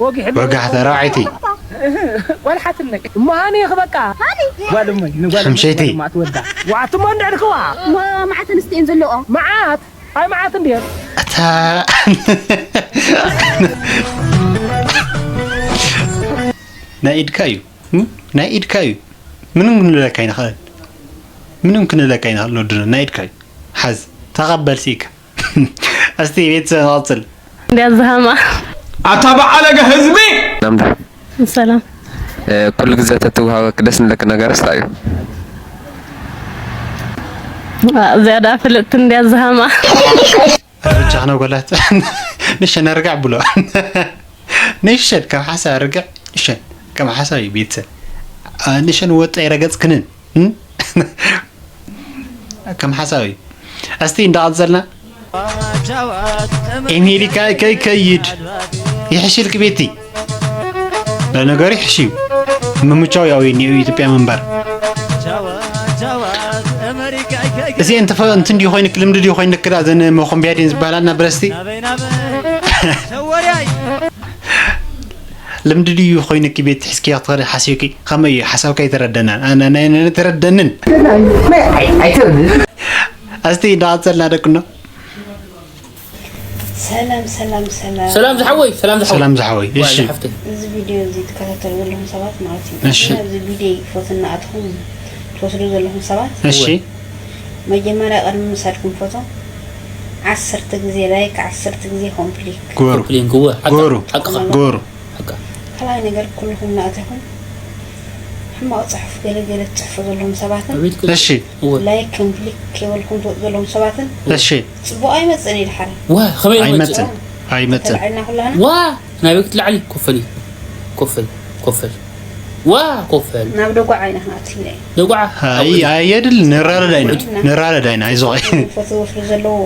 ወጊሕ ወጋሕታ፣ ራብዓይቲ። ጓል ሓትነይ። እሞ ሃኒ ኢኺ በቃ። ጓል እሞይ፣ ንጓል እሞይ፣ ሓምሸይቲ። ጓል እማ ትወዳ። ዋዕቲ እሞ እንድዕድክዋ። እሞ መዓት ኣንስቲ እየን ዘለዋ። መዓት? ኣይ መዓት እንድየን። ኣታ ናይ ኢድካ እዩ። እም? ናይ ኢድካ እዩ። ምንም ክንብለካ ኣይንኽእል። ምንም ክንብለካ ኣይንኽእል ወድና። ናይ ኢድካ እዩ። ሓዝ። ተቐበል ሲኢካ። እስቲ ቤተሰብ ንቐጽል። እንዲያ ዝሃማ። ኣታ በዓለገ ህዝቢ! ሰላም ዳ። ሰላም። እ፣ ኩሉ ግዜ ተትውሃበክ ደስ ንለክ ነገር እስታ እዩ? ዋ፣ ዝያዳ ፍልጥቲ እንዲያ ዝሃማ። ርጃ ክነጎላት። ንሸን ርግዕ ብሎ። ንሸን ከም ሓሳብ ርግዕ። ንሸን ከም ሓሳብ እዩ ቤተሰብ። አ፣ ንሸን ወጣ ይረገጽክንን። እም? ከም ሓሳብ እዩ። እስቲ እንዳቐጸልና። ኤሜሪካ ከይከይድ ይሕሽልክ ቤቲ። ለነገሩ ይሕሽ እዩ። ምምቻው ያው የኔ ኢትዮጵያ ምንባር። እዚ እንተ ፈ-፣ እንትን ዲዩ ኮይንክ፣ ልምዲ ዲዩ ኮይንክ፣ ክዳ ዘን መኾምቢያ ዲን ዝበሃላ እና ብረስቲ። ልምዲ ድዩ ኮይኑኪ ቤት ትሕዝኪ ክትኸዲ ሓሲብኪ? ከመይ እዩ ሓሳብካ ኣይተረደናን? ኣነ፣ ኣነ፣ ኣነ፣ ኣነ ተረደንን። ኣይ፣ ኣይ፣ ኣይተረድን። እስቲ እንዳቐጸልና ደቅኖ። ሰላም፣ ሰላም፣ ሰላም። ሰላም ዝሓወይ፣ ሰላም ዝሓወይ። ሰላም ዝሓወይ። ዋይ እሺ። ዝሓፍተይ። እዚ ቪድዮ እዚ ትከታተሉ ዘለኹም ሰባት ማለት እዩ። እሺ። እዚ ቪድዮ ፎቶ እናኣትኹም ትወስዱ ዘለኹም ሰባት። እሺ። መጀመርያ ቅድሚ ምሳድኩም ፎቶ ዓሰርተ ግዜ ላይክ፣ ዓሰርተ ግዜ ኮምፕሊት። ጎሩ። ኮምፕሊን ክወ፣ ሓቂ፣ ጎሩ። ሓቂ። ጎሩ። ሓቂ። ካልኣይ ነገር ኩልኹም እናእተኹም ሕማቕ ጽሑፍ ገለ ገለ ትጽሕፉ ዘለኹም ሰባትን ኣቤት ክል-፣ እሺ። እወ። ላይክ ኮምፕሊት ከይበልኩም ትወጽኡ ዘለኹም ሰባትን እሺ። ጽቡቕ ኣይመጽእን እዩ ድሓር። ዋ፣ ከመይ ኣይመጽእን? ይመጽእ? ኣይመጽእን። ተላዒልና ኩላና። ዋ፣ ናይ ቤት ላዕሊ ኮፈሊ። ኮፈል፣ ኮፈል። ዋ፣ ኮፈል። ናብ ደጓዓ ኢና ክንኣቱ ኢለ እየ። ደጓዓ? ኣይ፣ ኣየድል፣ ንራረዳ ኢና። ንራረዳ ኢና፣ ኣይዞ። ፈትወፍሪ ዘለዉ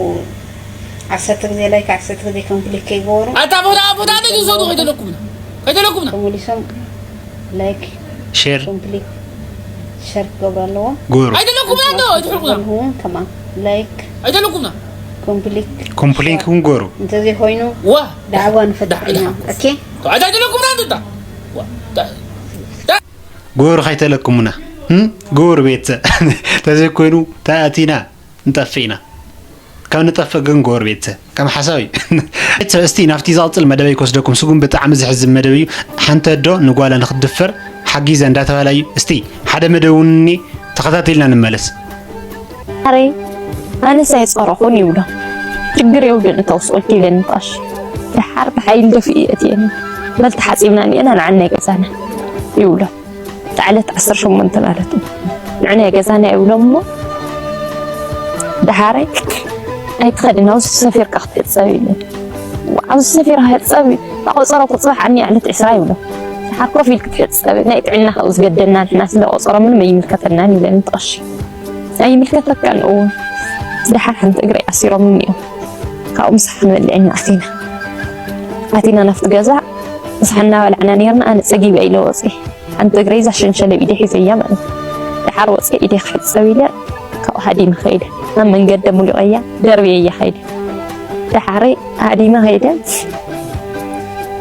ዓሰርተ ግዜ ላይክ፣ ዓሰርተ ግዜ ኮምፕሊት ከይገበሩ። ኣታ ቦታ፣ ቦታ ነዚ ዝሰዱ ከይደለኩምና። ከይደለኩምና። ተመሊሶም ላይክ፣ ሼር። ኮምፕሊት ሸር ክገብሩ ኣለዎም። ጎሩ። ኣይደለኩምና እንዶ፣ ኣይትሕልቁና። ዘለዉ እውን ከማን ላይክ፣ ኣይደለኩምና። ኮምፕሊት ኮምፕሊት ሸር። እውን ጎሩ። እንተዘይኮይኑ ዋ። ዳዕዋ ንፈትሕ ዳዕ-፣ ኢና። ዳዕ-፣ ኦኬ? ኣይደለኩምና እንዶ፣ ዋ። ዳ-፣ ዳ-፣ ጎሩ ከይተለኩምና። እም? ጎሩ ቤተሰብ። ተዘይኮይኑ ተኣቲና። ንጠፍእ ኢና። ካብ ንጠፍእ ግን ጎረቤት ከም ሓሳብ እዩ። ቤተሰብ፣ እስቲ ናብቲ ዝቕጽል መደበይ ክወስደኩም። ስጉም ብጣዕሚ ዘሕዝን መደብ እዩ። ሓንቲ ኣዶ ንጓላ ንክትድፈር ሓጊዘ እንዳተባህላ እዩ። እስቲ ሓደ መደብ እውን እኒ ተኸታቲልና ንመለስ። ኣረ ኣነስ ኣይጸረኹን ይብሎ። ችግር የብሉን እተውስኦልኪ ይብለኒ ጣሽ። ደሓር ብሓይሊ ደፊኡ የእትየኒ። በል ተሓጺብና እኒአና ንዓና ይገዛና ይብሎ። እቲ ዕለት ዓሰርተ ሸሞንተ ማለት እዩ። ንዕና ገዛና ይብሎም እሞ፣ ደሓረይ ኣይትኸድን፣ ኣብዚ ሰፊርካ ክትሕጸብ ኢለ። ኣብዚ ሰፊርካ ክትሕጸብ፣ እናቆጸረ ክጽባሕ ኣኒ ዕለት ዕስራ ይብሎ። ደሓር ኮፍ ኢልክ ትሕጸብ፣ ናይ ጥዕና ካብኡ ዝገደና ንሕና ስለ ቆጸሮ ምንም ኣይምልከተናን ይብለኒ እቲ ቀሺ። ኣይምልከተካን፣ እወ። ደሓር ሓንቲ እግረይ ኣሲሮምኒ እዮም። ካብኡ ምሳሕ ክንበልዕ ኢና ኣቲና። ኣቲና ናብቲ ገዛ ምሳሕ እናበላዕና ነይርና፣ ኣነ ጸጊበ ኢለ ወፅየ። ሓንቲ እግረይ እዛ ሸንሸለ ብኢደ ሒዘያ ማለት እዩ። ደሓር ወፅየ ኢደ ክሕፀብ ኢለ ካብኡ ሃዲመ ከይደ። ናብ መንገዲ ሙሉቀያ ደርብየያ ከይደ። ደሓረይ ሃዲመ ከይደ።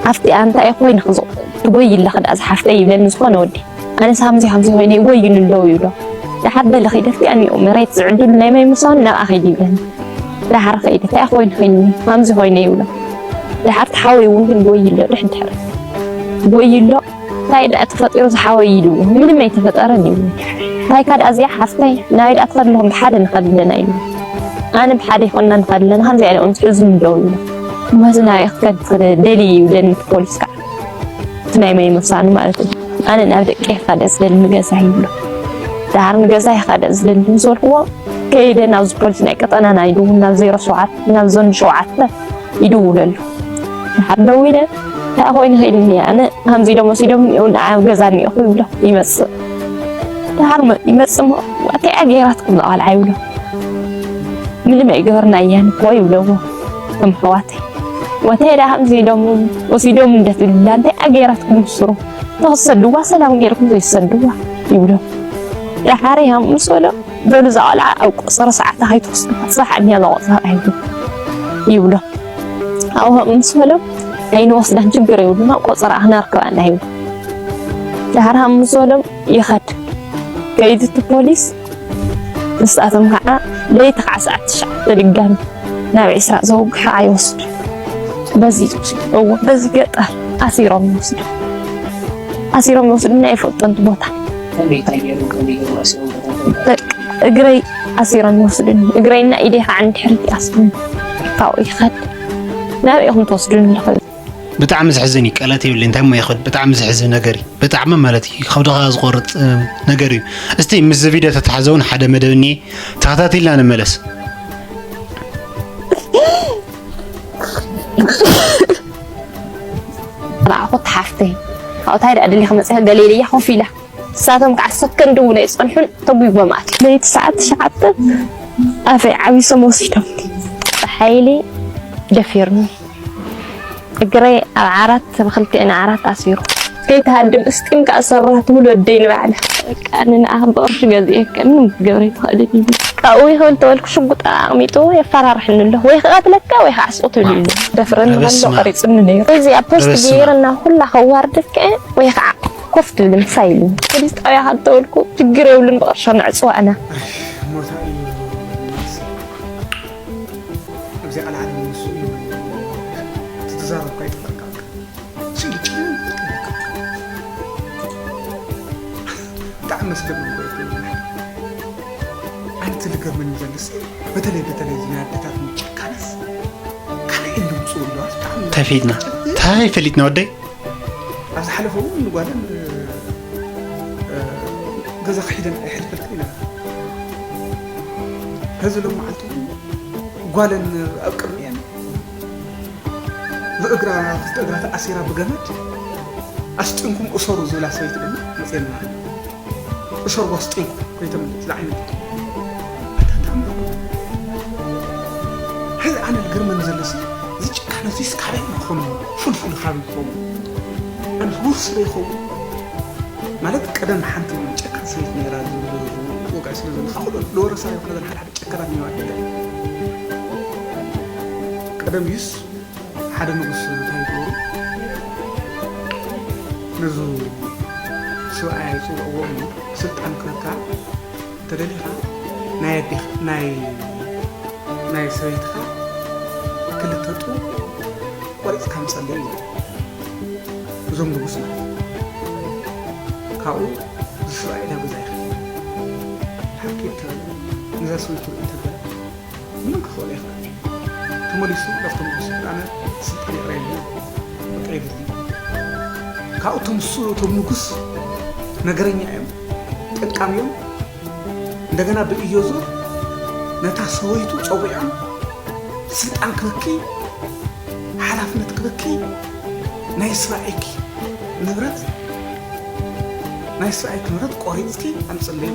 ኣብቲ ኣንታ እየ ኮይነ ክዝ-፣ ትጎይ ኣለኺ ደኣ ዝሓፍተይ ይብለኒ ዝኾነ ወዲ። ኣነስ ሃምዚ ሃምዚ ኮይነ ይጎዩኒ ኣለዉ ይብሎ። ደሓር ደለ ከይደ ኣብቲ ኣኒኡ መሬት ዝዕድሉ ናይ ማይ ምሳኑ ናብኣ ከይደ ይብለኒ። ደሓር ከይደ እንታይ ኮይነ ኮይነ ሃምዚ ኮይነ ይብሎ። ደሓር ተሓወይ እውን ግን ጎይ ኣሎ ድሕር ድሕር። ጎይ ኣሎ እንታይ ደኣ ተፈጢሩ ዝሓወይ ኢሉ ምንም ኣይተፈጠረን ይብሎ። እንታይ ካድ ኣዚያ ሓፍተይ ናይ ደኣ ትኸድልኹም ብሓደ ንኸድለና ኢሉ። ኣነ ብሓደ ይኮንና ንኸድለና ከምዚ ያለ ኡንስ ሕዝን ኣለዉ ይብሎ። መዝና ይኽከድ ደሊ ይብለኒ ፖሊስ ከዓ። እቲ ናይ ማይ ምሳኑ ማለት እዩ። ኣነ ናብ ደቀ ይኻደ ዝደሊ ንገዛ ይብሎ። ደሓር ንገዛ ይኻደ ዝደሊ ምስ በልክዎ ከይደ ናብዚ ፖሊስ ናይ ቀጠናና ይድውል ናብ ዜሮ ሸውዓተ ናብ ዞን ሸውዓተ ይድውለሉ። ደሓር ደዊለ እንታይ ኮይኑ ክኢልኒ ኣነ ከምዚ ኢሎም ወሲዶም ንዑ ንዓ ኣብ ገዛ እኒኦኹ ይብሎ ይመፅእ። ደሓር መ-፣ ይመፅእ እሞ እንታይ እያ ገይራትኩም ንቓልዓ ይብሎ። ምንም ኣይገበርናያን እኮ ይብለዎ እቶም ኣሕዋተይ። ወተይ ደኣ ከምዚ ኢሎም ወሲዶም እንደትብልላ እንታይ ኣገይራትኩም ምስሩ ተክሰድዋ ሰላም ገይርኩም ዘይሰድዋ ይብሎ። ደሓር እዮም ምስ በሎ በሉ እዛ ቆልዓ ኣብ ቆፀሮ ሰዓታ ከይትወስዱ ጽባሕ ኣድንያ እዛ ቆፀራ ይብሎ ይብሎ። ኣብኡ ምስ በሎም ኣይንወስዳን ችግር የብሉና ቆፀራ ክነርክባ ኢና ይብሎ። ደሓር ምስ በሎም ይኸድ ከይዱ እቲ ፖሊስ ንሳቶም ከዓ ለይቲ ከዓ ሰዓት ትሽዓተ ድጋሚ ናብ ዒስራ ዘውግሑ ኣይወስዱ። በዚ እዎ በዚ ገጠር ኣሲሮም ይወስዱ። ኣሲሮም ይወስዱና ይፈልጦ ንቲ ቦታ በቃ እግረይ ኣሲሮም ይወስዱኒ። እግረይና ኢደይ ከዓ ንድሕሪት ይኣስሩኒ። ካብኡ ይኸድ ናበይ ኢኹም ትወስዱኒ ኣለኹ። ብጣዕሚ ዘሕዝን እዩ፣ ቃላት የብለይ እንታይ እሞ ይኸድ። ብጣዕሚ ዘሕዝን ነገር እዩ፣ ብጣዕሚ ማለት እዩ ከብድኻ ዝቆርጥ እ፣ ነገር እዩ። እስቲ ምስዚ ቪድዮ ተተሓዘውን ሓደ መደብ እኒኤ ተኸታቲልና ንመለስ። ንዓኹ ተሓፍተይ ካብኡ እንታይ ደኣ ደሊኻ መፂኻ ገለ ኢለያ ኮፍ ኢላ ንሳቶም ከዓ ሰከንድ እውን ኣይፀንሑን ተጒጎም ኣትዮም። ለይቲ ሰዓት ትሽዓተ ኣፈይ ዓቢሶም ወሲዶምኒ። ብሓይሊ ደፊሩኒ። እግረይ ኣብ ዓራት ብክልቲኤን ዓራት ኣሲሩ። ከይትሃድም እስጢም ከዓ ሰራ ትብል ወደይ ንባዕላ። በቃ ንንኣ ብቕርሺ ገዚኤ ከ ምንም ክትገብረ ኣይትኽእልን ኢሉ። ካብኡ ይኽእል ተበልኩ ሽጉጥ ኣቕሚጡ የፈራርሕኒ ኣሎ። ወይ ክቐትለካ ወይ ከዓ ስቕ ትብል ኢሉ። ደፍረኒ ከሎ በስመ ኣብ። ቀሪጽኒ ነይሩ። እዚ ኣብ ፖስት በስመ ኣብ። ገይርና ኩላ ከዋርደካ ወይ ከዓ ኮፍ ትብል ምሳይ ኢሉ። ፖሊስ ጣብያ ካብ ተበልኩ ችግር የብሉን ብቕርሺ ነዕጽዋ ኣና። ሞታ እዩ። ኣብዚ ኣልዓል ንሱ እዩ። እቲ ትዛረብካ ኣይጠፍኣካ። ስኢሉ ጭም። ብጣዕሚ መስደመም እኮ እዩ። ኣንቲ ልገርመኒ ዘልስ በተለይ በተለይ እዚ ናይ ኣደታት ምጭካንስ ካልእ የለን ዝምፅኡ ኣለዋ። ብጣዕሚ እንታይ ፈሊጥና? እንታይ ፈሊጥና ወደይ? ኣብ ዝሓለፈ እውን ንጓለን እ፣ ገዛ ክሒደን ኣይሕልፈልክን ኢለን። ሕዚ ሎም መዓልቲ እውን ጓለን ኣብ ቅድሚኤን ብእግራ ክልተ እግራ ተኣሲራ ብገመድ ኣስጢንኩም እሰሩ ዝብላ ሰበይቲ ድማ መፅየና። እሰሩ ኣስጢንኩም ከይተመልስ ዝዓይነቱ ኣታታም። ሕዚ ኣነ ዝገርመኒ ዘሎ ሲ እዚ ጭካነ እዚስ ካበይ ይኾኑ? ፍልፍሉ ካበይ ይኸውን? ኣነ ውርስ ዶ ይኸውን? ማለት ቀደም ሓንቲ ጨካን ሰበይቲ ነይራ ዝብል ወግዒ ስለ ዘሎ፣ ካብ ኩሉ ለወረሳ ይኹን ነዘን ሓደ ሓደ ጨካናት ነይራ። ቀደም እዩስ ሓደ ንጉስ እንታይ ይገብሩ? ነዙ ሰብኣይ ይፅውዕዎ እሞ ስልጣን ክህበካ እንተደሊኻ ናይ ኣዴኻ፣ ናይ፣ ናይ ሰበይትኻ ክልተ ጡብ ቆሪፅካ ምፀለይ እዩ። እዞም ንጉስ ማለት እዩ። ካብኡ እዚ ሰብኣይ ናብ ገዛ ይኸይድ። ሓኪም ተ-፣ ነዛ ሰበይቱ ርኢ እንተበለ ምንም ክኽእል ይኽእል። ተመሊሱ ካብቶም ንጉስ ኣነ ስልጣን ይቕረየኒ በቃ ይብል። ካብኡ እቶም ሱ-፣ እቶም ንጉስ ነገረኛ እዮም፣ ጠቃሚ እዮም። እንደገና ብእዮዞር ነታ ሰበይቱ ጸዊዖም ስልጣን ክበኪ፣ ሓላፍነት ክበኪ፣ ናይ ስራኤኪ ንብረት፣ ናይ ስራኤኪ ንብረት ቆሪጽኪ ኣምጽለይ።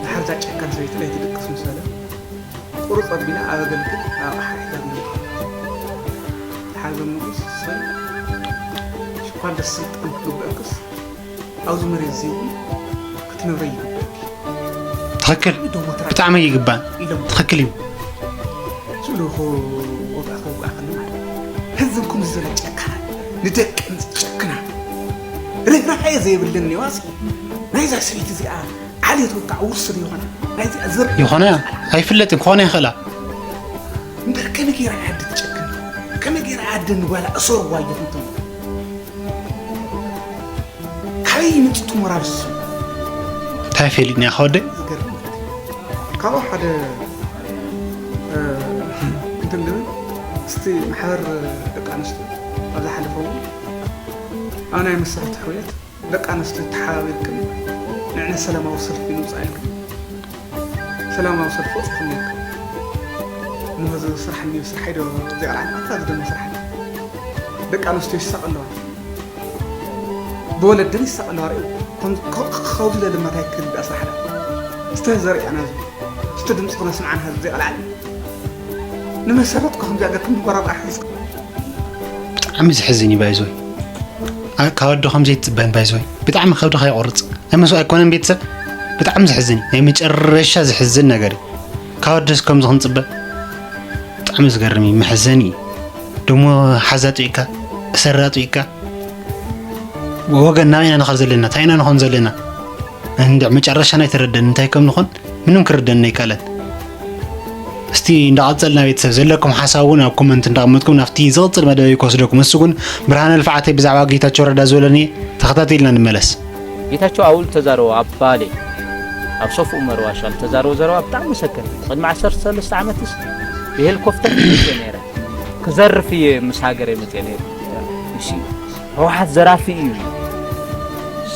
ድሓር እዛ ጨካን ሰበይቲ ናይ ትድቅስ ምስ በለ፣ ቁርፅ ኣቢላ ኣብ ኣገልግል ኣቕሓ ሒዛ ትነብር። ሓዘ ንጉስ ሰብ ሽኳር ደስ ስልጣን ክግበአክስ ኣብዚ መሬት እዚ እውን ክትነብረ ይግበአኪ። ትኽክል። ኢዶሞ ተራ- ብጣዕሚ ይግባእ። ኢሎም ትኽክል እዩ። ስሉ ወግዓ ከውግዓ ከሎ ማለት ህዝብ ከምዚ ዝበለ ጨካና ንደቀን ዝጨክና ርህራሄ ዘይብልን ኔዋሲ ናይዛ ሰበይቲ እዚኣ ዓሌት ወቃዕ ውርስ ዶ ይኾና ናይዚኣ ዘር ይኾነ ኣይፍለጥን ክኾነ ይኽእላ። እምበር ከመይ ገይራ እያ ኣደ ትጨክን? ከመይ ገይራ ኣደ ንጓላ እሰርዋ ይኹን ትብል? ካበይ ይምፅእ እቲ ሞራል እሱ? እንታይ ፈሊጥና ኢኻ ወደይ? ዝገርም ማለት እዩ። ካብኡ ሓደ እ፣ እንትን ዝብል እስቲ ማሕበር ደቂ ኣንስትዮ ኣብ ዝሓለፈ እውን ኣብ ናይ መሳርሕቲ ሕውየት ደቂ ኣንስትዮ ተሓባቢርክን ንዕነ ሰላማዊ ሰልፊ ንውፃእ ኢልክን ሰላማዊ ሰልፊ ወፅኹም ነርክን እሞ እዚ ስራሕ እኒ ስራሕ ኢዶ ዚቐልዓት ኣታ ዝደሞ ስራሕ ደቂ ኣንስትዮ ይሳቕ ኣለዋ ብወለድን ይሳቕ ኣለዋ ርእዩ ከዚ ለድማ እንታይ ክልዳ ስራሕ ዳ እስተ ዘርእያና እዚ እስተ ድምፂ ክነስምዓን ህዝቢ ዚቐልዓል ንመሰረትኩ ከምዚ ኣገርኩም ብቆራጣ ሕዝካ ብጣዕሚ ዝሕዝን እዩ ባይዞይ። ኣ- ካብ ኣዶ ከምዚ ኣይትፅበን ባይዞይ። ብጣዕሚ ከብድኻ ይቆርፅ። ኣይመስሎ ኣይኮነን ቤተሰብ። ብጣዕሚ ዝሕዝን እዩ። ናይ መጨረሻ ዝሕዝን ነገር እዩ። ካብ ኣዶስ ከምዚ ክንፅበ ብጣዕሚ ዝገርም እዩ። መሕዘኒ እዩ። ደሞ ሓዛ ጥኢካ፣ እሰራ ጥኢካ። ወገን ናበይ ኢና ንኸድ ዘለና? እንታይ ኢና ንኾን ዘለና? እንድዕ መጨረሻና ኣይተረደን እንታይ ከም ንኾን ምንም ክርደን ኣይከኣለን። እስቲ እንዳቐጸልና ቤተሰብ ዘለኩም ሓሳብ እውን ኣብ ኮመንት እንዳቐመጥኩም ናብቲ ዝቕጽል መደበይ ክወስደኩም። እሱ ግን ብርሃነ ልፍዓተይ ብዛዕባ ጌታቸው ረዳ ዝበለኒ ተኸታቲልና ንመለስ። ጌታቸው ኣብኡ ዝተዛረቦ ኣብ ባሌ ኣብ ሶፍ ዑመር ዋሻ ዝተዛረቦ ዘረባ ብጣዕሚ መሰከር እዩ። ቅድሚ ዓሰርተ ሰለስተ ዓመትስ ብሄሊኮፕተር ክመጽእ ነይረ ክዘርፍ እየ ምስ ሃገር የመጽእ ነይረ እሺ ህወሓት ዘራፊ እዩ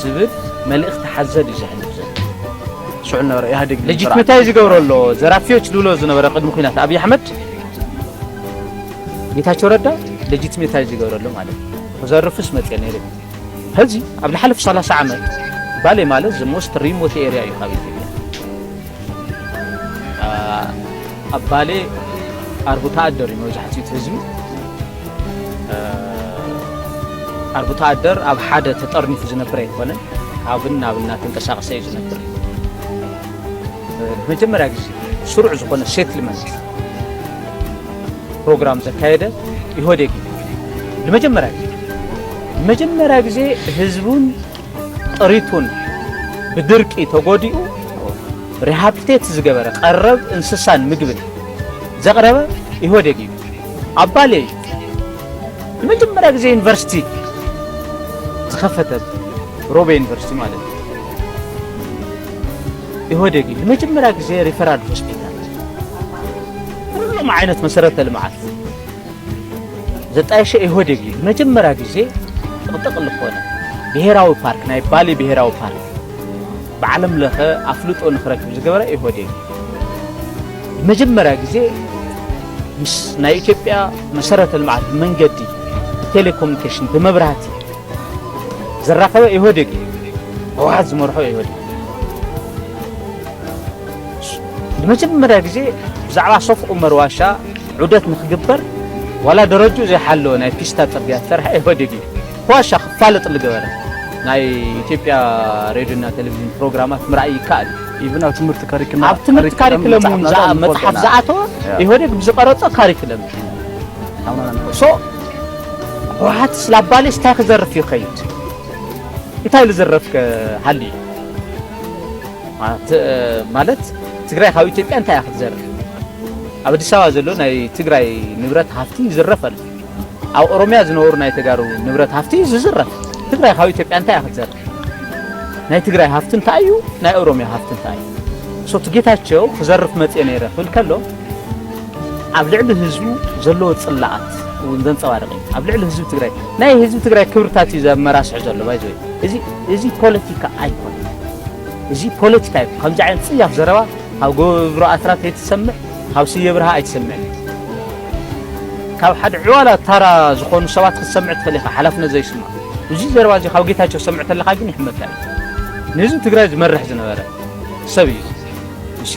ዝብል መልእኽቲ ሓዘል እዩ ዘሕልፍ ዘሎ። ሽዑ ነበረ ኢህኣዴግ ልጅትመታይ ዝገብረሎ ዘራፊዎች ዝብሎ ዝነበረ ቅድሚ ኩናት ኣብይ ኣሕመድ ጌታቸው ረዳ ልጅትመታይ ዝገብረሎ ማለት እዩ። ክዘርፍስ መፅአ ነይረ ሕዚ ኣብ ዝሓለፉ ሰላሳ ዓመት ባሌ ማለት the most remote area እዩ ካብ ኢትዮጵያ ኣብ ባሌ ኣርብታ ኣደር እዩ መብዛሕትኡ እቲ ህዝቢ ኣርብታ ኣደር ኣብ ሓደ ተጠርኒፉ ዝነብር ኣይኮነን። ካብን ናብ እናተንቀሳቀሰ እዩ ዝነብር። መጀመርያ ግዜ ስሩዕ ዝኾነ ሴትልመንት ፕሮግራም ዘካየደ ኢህወዴግ እዩ። ንመጀመርያ ግዜ ንመጀመርያ ግዜ ህዝቡን ጥሪቱን ብድርቂ ተጎዲኡ ሪሃብሊቴት ዝገበረ ቀረብ እንስሳን ምግብን ዘቕረበ ኢህወዴግ እዩ። ኣብ ባሌ እዩ ንመጀመርያ ግዜ ዩኒቨርሲቲ ዝኸፈተ ሮቤ ዩኒቨርሲቲ ማለት እዩ። ኢህወዴግ እዩ ንመጀመርያ ግዜ ሪፈራል ሆስፒታል ኩሎም ዓይነት መሰረተ ልምዓት ዘጣየሸ ኢህወዴግ እዩ ንመጀመርያ ግዜ ጥቕጥቕ ዝኾነ ብሄራዊ ፓርክ ናይ ባሌ ብሄራዊ ፓርክ ብዓለም ለኸ ኣፍልጦ ንክረክብ ዝገበረ ኢህወዴግ እዩ። ንመጀመርያ ግዜ ምስ ናይ ኢትዮጵያ መሰረተ ልምዓት ብመንገዲ ብቴሌኮሙኒኬሽን ብመብራህቲ ዘራኸበ ኢህወዴግ እዩ። ህወሓት ዝመርሖ ኢህወዴግ ንመጀመርያ ግዜ ብዛዕባ ሶፍ ዑመር ዋሻ ዑደት ንክግበር ዋላ ደረጅኡ ዘይሓለወ ናይ ፒስታ ፅርግያ ዝሰርሐ ኢህወዴግ እዩ። ዋሻ ክፋለጥ ዝገበረ ናይ ኢትዮጵያ ሬድዮና ቴሌቪዥን ፕሮግራማት ምርኣይ ይከኣል እዩ። ኢቭን ኣብ ትምህርቲ ካሪክለም ኣብ ትምህርቲ ካሪክለም እውን መፅሓፍ ዝኣተወ ኢህወዴግ ብዝቀረፆ ካሪክለም ሶ ህወሓት ስላባሌ ስታይ ክዘርፍ ይኸይድ እንታይ ልዝረፍ ሃልዩ ማለት ትግራይ ካብ ኢትዮጵያ እንታይ ክትዘርፍ ኣብ ኣዲስ ኣበባ ዘሎ ናይ ትግራይ ንብረት ሃፍቲ ይዝረፍ ኣሎ ኣብ ኦሮሚያ ዝነበሩ ናይ ተጋሩ ንብረት ሃፍቲ ዝዝረፍ ትግራይ ካብ ኢትዮጵያ እንታይ ክትዘርፍ ናይ ትግራይ ሃፍቲ እንታይ እዩ ናይ ኦሮሚያ ሃፍቲ እንታይ እዩ ሶቲ ጌታቸው ክዘርፍ መፅየ ነይረ ክብል ከሎ ኣብ ልዕሊ ህዝቡ ዘለዎ ፅላኣት እውን ዘንፀባርቕ እዩ ኣብ ልዕሊ ህዝቢ ትግራይ ናይ ህዝቢ ትግራይ ክብርታት እዩ ዘመራስሑ ዘሎ ባይዘ እዚ እዚ ፖለቲካ ኣይኮነ እዚ ፖለቲካ እዩ ከምዚ ዓይነት ፅያፍ ዘረባ ካብ ገብሩ ኣስራት ኣይትሰምዕ ካብ ስየ ብርሃ ኣይትሰምዕ ካብ ሓደ ዕዋላ ታራ ዝኾኑ ሰባት ክትሰምዕ ትኽእል ኢኻ ሓላፍነት ዘይስማ እዚ ዘረባ እዚ ካብ ጌታቸው ሰምዕ ተለኻ ግን ይሕመካ እዩ ንህዝቢ ትግራይ ዝመርሕ ዝነበረ ሰብ እዩ እሺ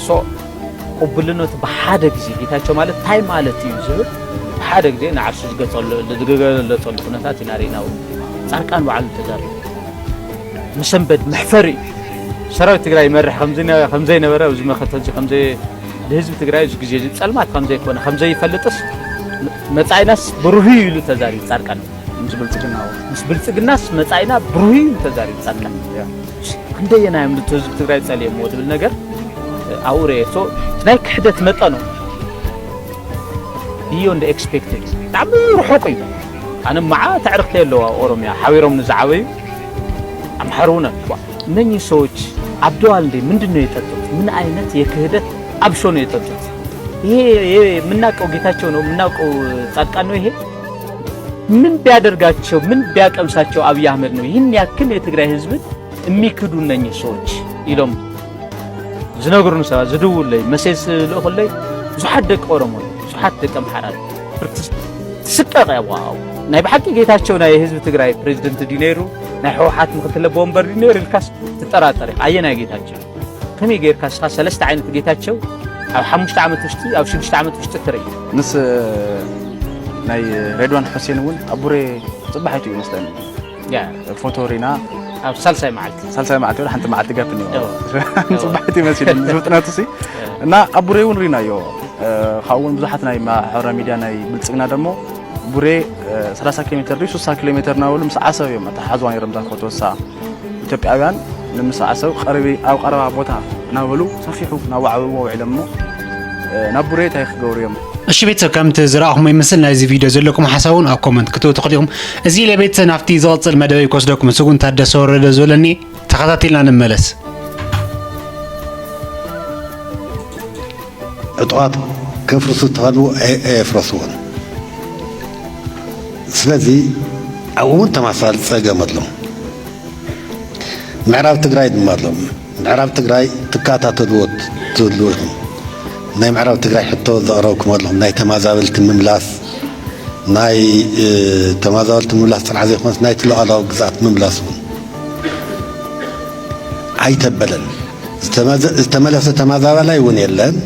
ሶ ቅቡልነቱ ብሓደ ግዜ ጌታቸው ማለት እንታይ ማለት እዩ ዝብል ብሓደ ግዜ ንዓርሱ ዝገለጸሉ ኩነታት ኢና ርኢና። ጻድቃን ባዕሉ ተዛሪቡ። መሰንበድ መሕፈሪ እዩ። ሰራዊት ትግራይ ይመርሕ ከም ዝነ-፣ ከም ዘይነበረ፣ ኣብዚ መኸተ እዚ ከም ዘይ-፣ ንህዝቢ ትግራይ እዚ ግዜ እዚ ጸልማት ከም ዘይኮነ፣ ከም ዘይፈልጥስ፣ መጻኢናስ ብሩህ እዩ ኢሉ ተዛሪቡ ጻድቃን። ምስ ብልጽግና፣ ምስ ብልጽግናስ መጻኢና ብሩህ እዩ ኢሉ ተዛሪቡ ጻድቃን። ያ። ክንደየናይ እዮም ነቲ ህዝቢ ትግራይ ጸልየምዎ ዝብል ነገር ኣብኡ ርኤ። ሶ፣ ናይ ክሕደት መጠኑ beyond expected፣ ብጣዕሚ ርሑቕ እዩ። ኣነ መዓት ኣዕርኽቲ ኣለዋ ኦሮምያ፣ ሓቢሮም ንዝዓበዩ ኣምሓሩ ነን። እነኚህ ሰዎች አብደዋል እንዴ? ምንድን ነው የጠጡት? ምን አይነት የክህደት አብሾ ነው የጠጡት? ይሄ፣ ይሄ የምናውቀው ጌታቸው ነው፣ የምናውቀው ጻድቃን ነው። ይሄ ምን ቢያደርጋቸው፣ ምን ቢያቀምሳቸው አብይ አህመድ ነው ይህን ያክል የትግራይ ህዝብን የሚክዱ እነኚህ ሰዎች ኢሎም ዝነግሩኒ ሰባት፣ ዝድውሉለይ፣ መሴጅ ዝልእኹለይ ብዙሓት ደቂ ኦሮሞ፣ ብዙሓት ደቂ ኣምሓራ። ትስቀቕ እያ። ዋው፣ ናይ ብሓቂ ጌታቸው ናይ ህዝቢ ትግራይ ፕሬዚደንት ድዩ ነይሩ? ናይ ህወሓት ምክትል ኣቦ ወንበር ድዩ ነይሩ ኢልካስ ትጠራጠር ኢኻ። ኣየናይ ጌታቸው? ከመይ ጌርካ እስኻ ሰለስተ ዓይነት ጌታቸው ኣብ ሓሙሽተ ዓመት ውሽጢ፣ ኣብ ሽዱሽተ ዓመት ውሽጢ ትርኢ? ምስ ናይ ሬድዋን ሑሴን እውን ኣብ ቡሬ ጽባሒቱ እዩ መስለኒ። ያ። ፎቶ ሪና ኣብ ሳልሳይ መዓልቲ። ሳልሳይ መዓልቲ ወላ ሓንቲ መዓልቲ ጋፕ እኒኦ። እዎ። እዎ። ጽባሒቱ ይመስል ፍጥነቱ ሲ። እዎ። እና ኣብ ቡሬ እውን ሪናዮ። እ፣ ካብኡ እውን ብዙሓት ናይ ማሕበራዊ ሚድያ ናይ ብልጽግና ደሞ ቡሬ፣ እ፣ ሰላሳ ኪሎ ሜትር ድዩ ስሳ ኪሎ ሜትር እናበሉ ምስ ዓሰብ እዮም ኣተሓሕዝዋ ነይሮም እዛ ፎቶ። እሳ ኢትዮጵያውያን ንምስ ዓሰብ ቀረቢ፣ ኣብ ቀረባ ቦታ እናበሉ ሰፊሑ እናወዓብዎ ውዒሎም እሞ፣ እ፣ ናብ ቡሬ እንታይ ክገብሩ እዮም? እሺ ቤተሰብ፣ ከምቲ ዝረኣኹሞ ይመስል ናይዚ ቪድዮ ዘለኩም ሓሳብ እውን ኣብ ኮመንት ክትህቡ ትኽእሉ ኢኹም። እዚ ኢለ ቤተሰብ ናብቲ ዝቕጽል መደበይ ክወስደኩም፣ ስጉን ታደሰ ወረደ ዝበለኒ ተኸታቲልና ንመለስ። ዕጡቓት ከፍርሱ ተኸልቡ ኣየ-፣ ኣየፍረስዎን። ስለዚ ኣብኡ እውን ተመሳሳሊ ጸገም ኣሎ። ምዕራብ ትግራይ ድማ ኣሎ። ምዕራብ ትግራይ ትከታተልዎ ትህልዉ ኢኹም። ናይ ምዕራብ ትግራይ ሕቶ ዘቕረብኩም ኣለኹም። ናይ ተመዛበልቲ ምምላስ፣ ናይ፣ እ፣ ተመዛበልቲ ምምላስ ጥራሕ ዘይኮነስ ናይቲ ሉዓላዊ ግዝኣት ምምላስ እውን ኣይተበለን። ዝተመዘ-፣ ዝተመለሰ ተመዛባላይ እውን የለን።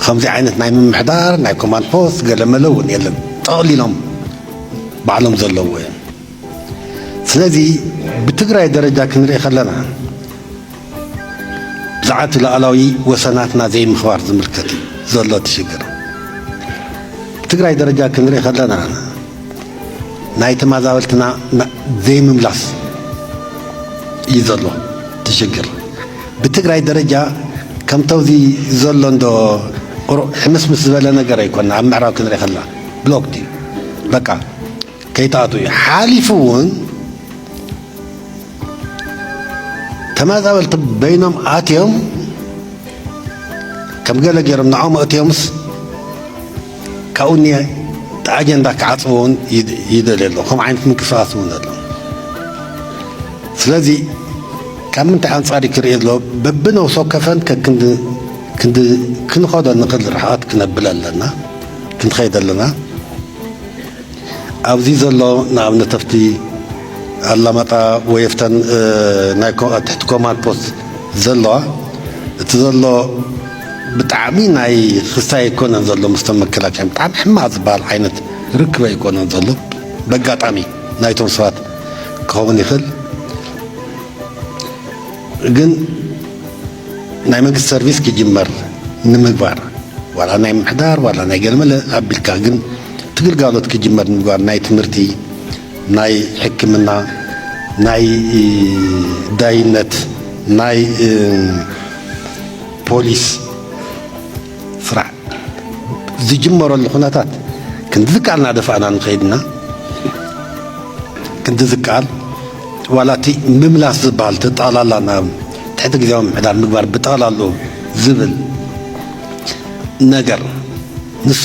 ከምዚ ዓይነት ናይ ምምሕዳር፣ ናይ ኮማንድ ፖስት፣ ገለመለ እውን የለን። ጠቕሊሎም ባዕሎም ዘለዎ እዮም። ስለዚ ብትግራይ ደረጃ ክንርኢ ከለና፣ ብዛዕባ እቲ ሉዓላዊ ወሰናትና ዘይምኽባር ዝምልከት እዩ ዘሎ እቲ ሽግር። ብትግራይ ደረጃ ክንርኢ ከለና፣ ናይ ተመዛበልትና ና-፣ ዘይምምላስ እዩ ዘሎ እቲ ሽግር። ብትግራይ ደረጃ ከምቲ ኣብዚ ዘሎ እንዶ ቁሩብ ሕምስምስ ዝበለ ነገር ኣይኮንና። ኣብ ምዕራብ ክንርኢ ከለና ብሎክ ድዩ? በቃ ከይትኣትዉ እዩ። ሓሊፉ እውን ተመዛበልቲ በይኖም ኣትዮም፣ ከም ገለ ገይሮም ንዖም ኣእትዮምስ፣ ካብኡ እኒአ እቲ ኣጀንዳ ክዓጽዎ እውን ይድ-፣ ይደልዩ ኣለዉ። ከምኡ ዓይነት ምንቅስቓስ እውን ኣሎ። ስለዚ ካብ ምንታይ ኣንጻር እዩ ክርእዮ ዘለዎ? በብነብሲ ወከፈን ከክንዲ-፣ ክንዲ-፣ ክንኸዶ ንኽእል ርሕቐት ክነብል ኣለና፣ ክንኸይድ ኣለና። ኣብዚ ዘሎ ንኣብነት ኣብቲ ኣላማጣ ወይ ኣብተን፣ እ፣ ናይ ኮ-፣ ትሕቲ ኮማንድ ፖስት ዘለዋ፣ እቲ ዘሎ ብጣዕሚ ናይ ክስታይ ኣይኮነን ዘሎ ምስቶም መከላከያ። ብጣዕሚ ሕማቕ ዝበሃል ዓይነት ርክብ ኣይኮነን ዘሎ። በጋጣሚ ናይቶም ሰባት ክኸውን ይኽእል። ግን ናይ መንግስቲ ሰርቪስ ክጅመር ንምግባር፣ ዋላ ናይ ምምሕዳር ዋላ ናይ ገለመለ ኣቢልካ፣ ግን እቲ ግልጋሎት ክጅመር ንምግባር፣ ናይ ትምህርቲ፣ ናይ ሕክምና፣ ናይ ዳይነት፣ ናይ ፖሊስ ስራሕ ዝጅመረሉ ኩነታት ክንዲ ዝከኣል እናደፋእና ንኸይድ ኢና። ክንዲ ዝከኣል ዋላ እቲ ምምላስ ዝበሃል፣ እቲ ጠቕላላ ናብ ትሕቲ ግዝያዊ ምምሕዳር ምግባር ብጠቕላሉ ዝብል ነገር፣ ንሱ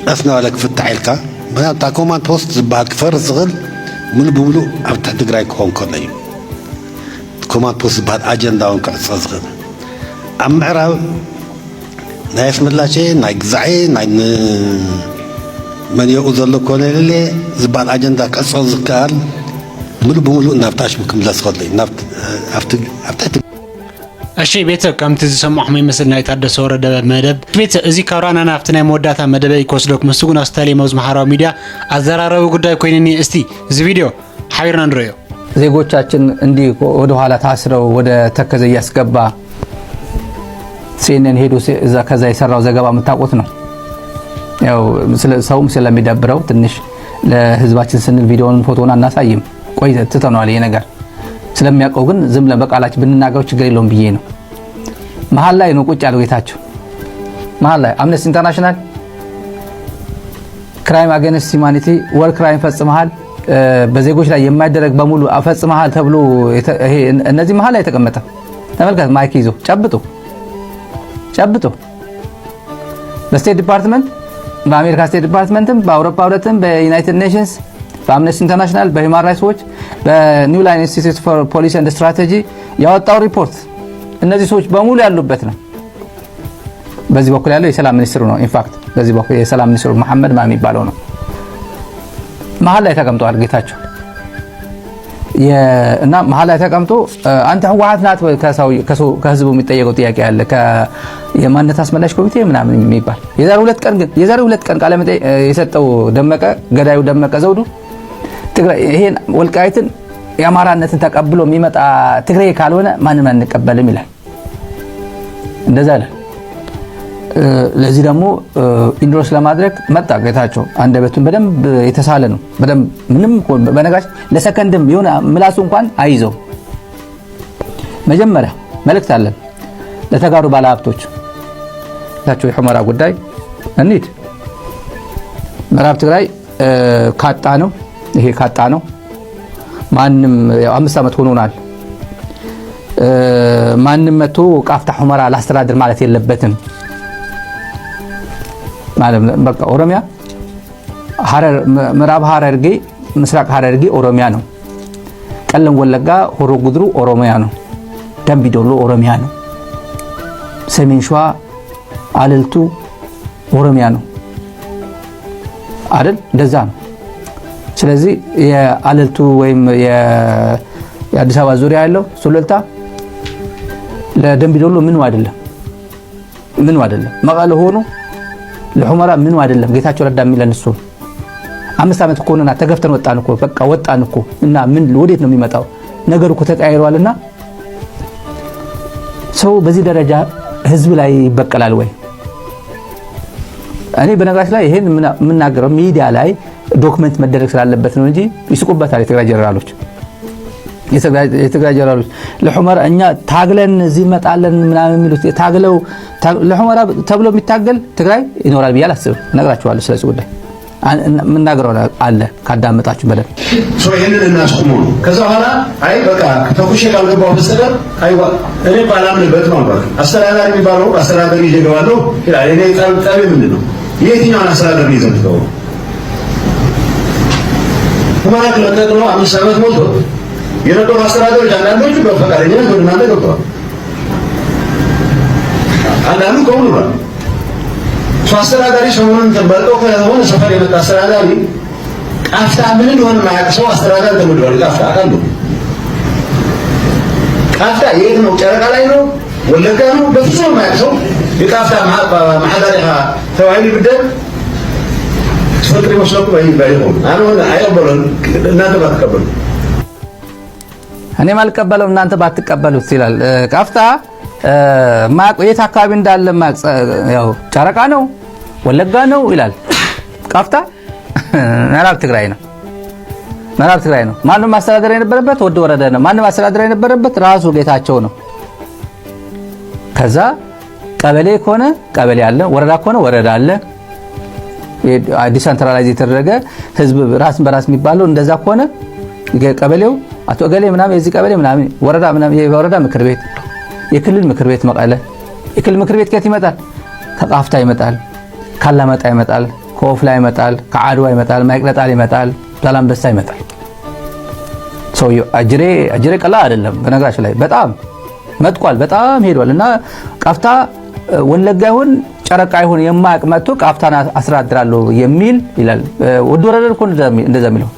ቀስ እናበለ ክፍታሕ ኢልካ፣ ምኽንያቱ እታ ኮማንድ ፖስት ዝበሃል ክፈርስ ዝኽእል ሙሉ ብሙሉ ኣብ ትሕቲ ትግራይ ክኾን ከሎ እዩ። ኮማንድ ፖስት ዝበሃል ኣጀንዳ እውን ክዕጾ ዝኽእል። ኣብ ምዕራብ ናይ ኣስመላሸ፣ ናይ ግዛዔ፣ ናይ ን-፣ መን የኡ ዘሎ ኮነ የለ ዝበሃል ኣጀንዳ ክዕጾ ዝከኣል ሙሉ ብሙሉ ናብ ታሽሙ ክምለስ ከሎ እዩ። ናብ፣ ኣብቲ፣ ኣብ ትሕቲ እሺ ቤተሰብ፣ ከምቲ ዝሰማዕኹም ይመስል ናይ ታደሰ ወረደ መደብ። ቤተሰብ፣ እዚ ካብ ራና ናብቲ ናይ መወዳእታ መደበይ ክወስደኩም፣ ምስቲ ጉና ስታሊን መብዝ ማሕበራዊ ሚድያ ኣዘራረቢ ጉዳይ ኮይንኒ። እስቲ እዚ ቪድዮ ሓቢርና ንርእዮ። ዜጎቻችን እንዲህ ወደ ኋላ ታስረው ወደ ተከዘ እያስገባ ሲኤንኤን ሄዶ ሲ-፣ እዛ፣ ከዛ የሰራው ዘገባ የምታውቁት ነው። ያው ስለ-፣ ሰውም ስለሚደብረው ትንሽ ለህዝባችን ስንል ቪዲዮውን ፎቶውን አናሳይም። ቆይ ትተነዋል ይሄ ነገር። ስለሚያውቀው ግን ዝም ብለን በቃላችን ብንናገረው ችግር የለውም ብዬ ነው። መሀል ላይ ነው ቁጭ ያለው ጌታቸው። መሀል ላይ አምነስቲ ኢንተርናሽናል ክራይም አጌንስት ሂውማኒቲ፣ ወር ክራይም ፈጽመሃል፣ እ፣ በዜጎች ላይ የማይደረግ በሙሉ ፈጽመሃል ተብሎ የተ-፣ ይሄ እነ-፣ እነዚህ መሀል ላይ የተቀመጠ ተመልከት። ማይክ ይዞ ጨብጦ፣ ጨብጦ በስቴት ዲፓርትመንት፣ በአሜሪካ ስቴት ዲፓርትመንትም፣ በአውሮፓ ህብረትም፣ በዩናይትድ ኔሽንስ፣ በአምነስቲ ኢንተርናሽናል፣ በሂውማን ራይትስ ዎች፣ በኒው ላይን ኢንስቲትዩት ፎር ፖሊሲ ኤንድ ስትራቴጂ ያወጣው ሪፖርት እነዚህ ሰዎች በሙሉ ያሉበት ነው። በዚህ በኩል ያለው የሰላም ሚኒስትሩ ነው። ኢንፋክት በዚህ በኩል የሰላም ሚኒስትሩ መሐመድ ማ የሚባለው ነው። መሀል ላይ ተቀምጠዋል ጌታቸው። የ-፣ እና መሀል ላይ ተቀምጦ፣ እ፣ «አንተ ህወሓት ናት ወይ?» ከሰው-፣ ከሰው-፣ ከህዝቡ የሚጠየቀው ጥያቄ አለ። ከ-፣ የማንነት አስመላሽ ኮሚቴ ምናምን የሚባል። የዛሬ ሁለት ቀን ግን፣ የዛሬ ሁለት ቀን ቃለ መጠይቅ፣ እ፣ የሰጠው ደመቀ፣ ገዳዩ ደመቀ ዘውዱ፣ ትግራይ ይሄን ወልቃይትን የአማራነትን ተቀብሎ የሚመጣ ትግሬ ካልሆነ ማንም አንቀበልም ይላል። እንደዛ ይላል። እ፣ ለዚህ ደግሞ፣ እ፣ ኢንዶርስ ለማድረግ መጣ ጌታቸው። አንደበቱን በደንብ የተሳለ ነው። በደንብ ምንም እኮ በነጋሽ ለሰከንድም የሆነ ምላሱ እንኳን አይዘው። መጀመሪያ መልእክት አለን ለተጋሩ ባለሀብቶች። ጌታቸው የሑመራ ጉዳይ እንሂድ። ምዕራብ ትግራይ፣ እ፣ ካጣ ነው፣ ይሄ ካጣ ነው። ማንም፣ ያው፣ አምስት ዓመት ሆኖናል። እ፣ ማንም መጥቶ ቃፍታ ሑመራ ላስተዳድር ማለት የለበትም። ማለት በቃ ኦሮሚያ ሐረር፣ ም-፣ ምዕራብ ሐረርጌ፣ ምስራቅ ሐረርጌ ኦሮሚያ ነው። ቀለም ወለጋ፣ ሆሮ ጉድሩ ኦሮሚያ ነው። ደምቢ ዶሎ ኦሮሚያ ነው። ሰሜን ሸዋ፣ አለልቱ ኦሮሚያ ነው አይደል? እንደዛ ነው። ስለዚህ የአለልቱ ወይም የ-፣ የአዲስ አበባ ዙሪያ ያለው ሱሉልታ ለደምቢ ዶሎ ምኑ አይደለም፣ ምኑ አይደለም። መቀለ ሆኖ ለሑመራ ምኑ አይደለም። ጌታቸው ረዳ የሚለን እሱ ነው። አምስት ዓመት እኮ ሆነና ተገፍተን ወጣን እኮ፣ በቃ ወጣን እኮ። እና ምን ወዴት ነው የሚመጣው? ነገሩ እኮ ተቀያይሯልና ሰው በዚህ ደረጃ ህዝብ ላይ ይበቀላል ወይ? እኔ በነገራችን ላይ ይሄን የምና-፣ የምናገረው ሚዲያ ላይ ዶክመንት መደረግ ስላለበት ነው እንጂ ይስቁበታል የትግራይ ጀነራሎች። የትግራይ፣ የትግራይ ጀነራሎች ለሑመራ እኛ ታግለን እዚህ እንመጣለን ምናምን የሚሉት ታግለው፣ ታ-፣ ለሑመራ ተብሎ የሚታገል ትግራይ ይኖራል ብዬ አላስብም። እነግራችኋለሁ ስለዚህ ጉዳይ። አን-፣ እና-፣ የምናገረው አለ ካዳመጣችሁ በደንብ። ሶ ይህንን እናስቁመው ነው። ከዛ በኋላ አይ በቃ ተኩሼ ካልገባሁ በስተቀር አይዋ-፣ እኔ እኮ አላምንበትም አልኳቸው። አስተዳዳሪ የሚባለው አስተዳዳሪ ይዤ እገባለሁ ይላል። እኔ ጠብ-፣ ጠቤ ምንድን ነው? የትኛውን አስተዳደር ነው ይዘህ የምትገባው? ሑመራ ክልል ቀጥሎ አምስት ዓመት ሞልቶ የነበሩ አስተዳደሮች አንዳንዶቹ በፈቃደኝነት ወደ እናንተ ገብተዋል። አንዳንዱ ከሁሉ ጋር እሱ አስተዳዳሪ ሰሞኑን ተመርጦ ከሆነ ሰፈር የመጣ አስተዳዳሪ ቃፍታ ምን እንደሆነ የማያውቅ ሰው አስተዳዳሪ ተመድቧል። ቃፍታ አውቃለሁ። ቃፍታ የት ነው? ጨረቃ ላይ ነው? ወለጋ ነው? በፍጹም የማያውቅ ሰው የቃፍታ መሓ-፣ መሓዳሪኻ ተባሂሉ ይብደል። ትፈቅድ ይመስለኩም? አይ፣ ባይሆን። አሁን አይቀበሉም። እናንተ ባትቀበሉ። እኔ ማልቀበለው እናንተ ባትቀበሉት ይላል። እ፣ ቃፍታ፣ እ፣ ማቅ-፣ የት አካባቢ እንዳለ ማቅ-፣ ጸ-፣ ያው ጨረቃ ነው፣ ወለጋ ነው ይላል። ቃፍታ ምዕራብ ትግራይ ነው። ምዕራብ ትግራይ ነው። ማንም ማስተዳደር የነበረበት ወደ ወረደ ነው። ማንም ማስተዳደር የነበረበት ራሱ ጌታቸው ነው። ከዛ ቀበሌ ከሆነ ቀበሌ አለ፣ ወረዳ ከሆነ ወረዳ አለ። ዲሰንትራላይዝ የተደረገ ህዝብ ራስን በራስ የሚባለው እንደዛ ከሆነ የቀበሌው አቶ እገሌ ምናምን፣ የዚህ ቀበሌ ምናምን፣ ወረዳ ምናምን፣ የወረዳ ምክር ቤት፣ የክልል ምክር ቤት መቀለ። የክልል ምክር ቤት ከየት ይመጣል? ከቃፍታ ይመጣል፣ ካላማጣ ይመጣል፣ ከኦፍላ ይመጣል፣ ከአድዋ ይመጣል፣ ማይቅለጣል ይመጣል፣ ዛላምበሳ ይመጣል። ሰውየው አጅሬ፣ አጅሬ ቀላል አይደለም በነገራችን ላይ፣ በጣም መጥቋል፣ በጣም ሄዷል። እና ቃፍታ፣ እ፣ ወለጋ ይሁን ጨረቃ ይሁን የማያውቅ መጥቶ ቃፍታን አስተዳድራለሁ የሚል ይላል። እ፣ ወደ ወረደ እኮ እንደዛ የሚ-፣ እንደዛ የሚለው።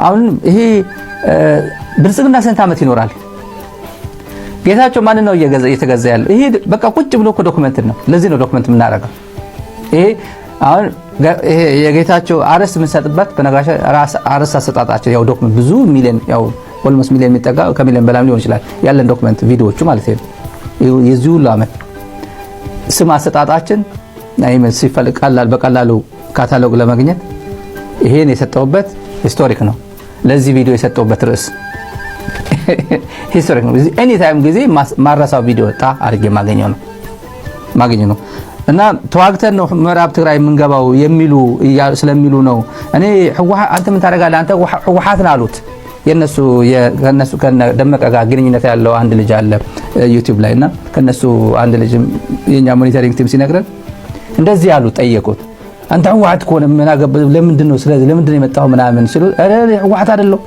አሁን ይሄ፣ እ፣ ብልጽግና ስንት ዓመት ይኖራል? ጌታቸው ማንን ነው እየገዛ- እየተገዛ ያለው? ይሄ በቃ ቁጭ ብሎ እኮ ዶክመንት ነው። ለዚህ ነው ዶክመንት የምናደርገው። ይሄ አሁን ገ- ይሄ የጌታቸው አርዕስት የምንሰጥበት በነገራችን ራስ አርዕስት አሰጣጣቸው ያው ዶክመንት ብዙ ሚሊዮን ያው ኦልሞስት ሚሊዮን የሚጠጋ ከሚሊዮን በላም ሊሆን ይችላል ያለን ዶክመንት ቪዲዮዎቹ ማለት ነው። ይኸው የዚህ ሁሉ ዓመት ስም አሰጣጣችን አይ ምን ሲፈልግ ቀላል በቀላሉ ካታሎግ ለማግኘት ይሄን የሰጠውበት ሂስቶሪክ ነው። ለዚህ ቪዲዮ የሰጠውበት ርዕስ ሂስቶሪክ ነው። ኤኒ ታይም ጊዜ ማስ- ማረሳው ቪዲዮ ጣ አድርጌ ማገኘው ነው ማገኘው ነው እና ተዋግተን ነው ምዕራብ ትግራይ የምንገባው የሚሉ እያ- ስለሚሉ ነው። እኔ ህወሓት አንተ ምን ታደርጋለህ አንተ ህወሓ- ህወሓት ነው አሉት። የነሱ የ- ከነሱ ከነ ደመቀ ጋር ግንኙነት ያለው አንድ ልጅ አለ ዩቲዩብ ላይ እና ከነሱ አንድ ልጅ የኛ ሞኒተሪንግ ቲም ሲነግረን እንደዚህ አሉ ጠየቁት። አንተ ህወሓት ከሆነ ምን አገባ ለምንድን ነው ስለዚህ ለምንድን ነው የመጣው ምናምን ሲሉ ኧረ ህወሓት አይደለው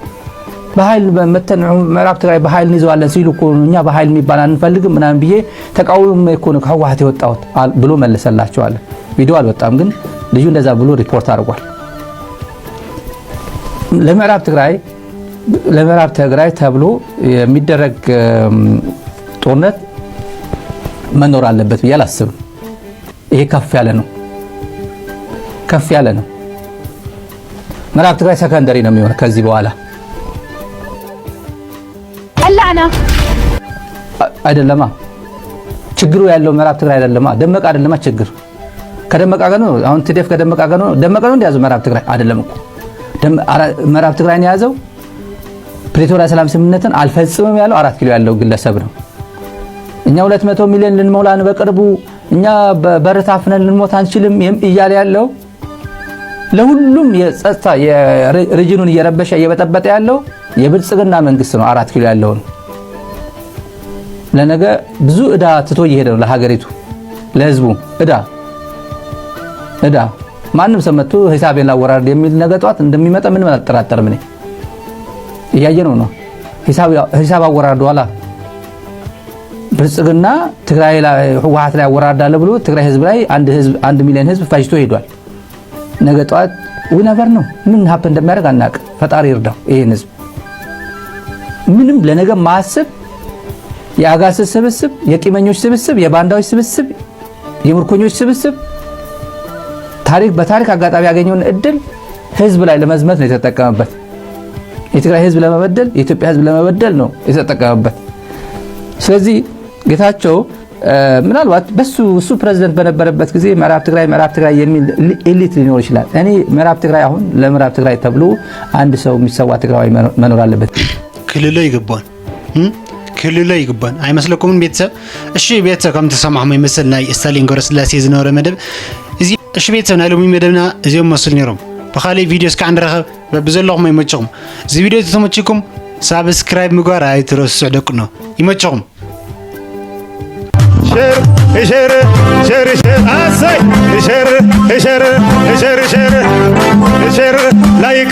በኃይል መተን ምዕራብ ትግራይ በኃይል እንይዘዋለን ሲሉ እኮ እኛ በኃይል የሚባል አንፈልግም ምናምን ብዬ ተቃውሞ እኮ ነው ከህወሓት የወጣሁት አል- ብሎ መለሰላቸዋል። ቪዲዮ አልወጣም፣ ግን ልጁ እንደዛ ብሎ ሪፖርት አድርጓል። ለምዕራብ ትግራይ ለምዕራብ ትግራይ ተብሎ የሚደረግ እም፣ ጦርነት መኖር አለበት ብዬ አላስብም። ይሄ ከፍ ያለ ነው፣ ከፍ ያለ ነው። ምዕራብ ትግራይ ሰከንደሪ ነው የሚሆነው ከዚህ በኋላ። قلعنا አ- አይደለማ ችግሩ ያለው ምዕራብ ትግራይ አይደለማ፣ ደመቀ አይደለማ ችግር። ከደመቀ ጋር ነው አሁን ትዴፍ ከደመቀ ጋር ነው። ደመቀ ነው እንዲያዙ ምዕራብ ትግራይ አይደለም እኮ ደም- አራ- ምዕራብ ትግራይን የያዘው ፕሪቶሪያ ሰላም ስምምነትን አልፈጽምም ያለው አራት ኪሎ ያለው ግለሰብ ነው። እኛ ሁለት መቶ ሚሊዮን ልንሞላ ነው በቅርቡ እኛ በ- በር ታፍነን ልንሞት አንችልም የም- እያለ ያለው ለሁሉም የጸጥታ የሪ- ሪጅኑን እየረበሸ እየበጠበጠ ያለው የብልጽግና መንግስት ነው። አራት ኪሎ ያለውን ለነገ ብዙ እዳ ትቶ እየሄደ ነው ለሀገሪቱ ለህዝቡ እዳ እዳ ማንም ሰው መጥቶ ሂሳቤን ላወራርድ የሚል ነገ ጧት እንደሚመጣ ምንም አልጠራጠርም። እኔ እያየነው ነው። ሂሳብ ያ- ሂሳብ አወራርደዋላ ብልጽግና ትግራይ ላይ ህወሓት ላይ አወራርዳለሁ ብሎ ትግራይ ህዝብ ላይ አንድ ህዝብ አንድ ሚሊዮን ህዝብ ፈጅቶ ሄዷል። ነገ ጠዋት we never know ምን ሀፕን እንደሚያደርግ አናውቅም። ፈጣሪ ይርዳው ይሄን ህዝብ። ምንም ለነገ ማስብ የአጋስስ ስብስብ፣ የቂመኞች ስብስብ፣ የባንዳዎች ስብስብ፣ የምርኮኞች ስብስብ ታሪክ በታሪክ አጋጣሚ ያገኘውን እድል ህዝብ ላይ ለመዝመት ነው የተጠቀመበት። የትግራይ ህዝብ ለመበደል፣ የኢትዮጵያ ህዝብ ለመበደል ነው የተጠቀመበት። ስለዚህ ጌታቸው ምናልባት በሱ እሱ ፕሬዝደንት በነበረበት ጊዜ ምዕራብ ትግራይ ምዕራብ ትግራይ የሚል ኤሊት ሊኖር ይችላል። እኔ ምዕራብ ትግራይ አሁን ለምዕራብ ትግራይ ተብሎ አንድ ሰው የሚሰዋ ትግራዋይ መኖር አለበት። ክልሎ ይግባን ክልሎ ይግባን ኣይመስለኩምን ቤተሰብ? እሺ ቤተሰብ ከም ተሰማዕሞ ይመስል ናይ ስታሊን ገብረስላሴ ዝነበረ መደብ እዚ። እሺ ቤተሰብ ናይ ሎሚ መደብና እዚኦም መስሉ ነይሮም። ብካሊእ ቪድዮ እስካዕ ንረኸብ። በብዘለኹም ይመችኹም። እዚ ቪድዮ ተተመችኩም ሳብስክራይብ ምግባር ኣይትረስዑ ደቅኖ። ይመችኹም። ሸር ሸር ሸር ሸር ኣሰይ ሸር ሸር ሸር ሸር ሸር ላይክ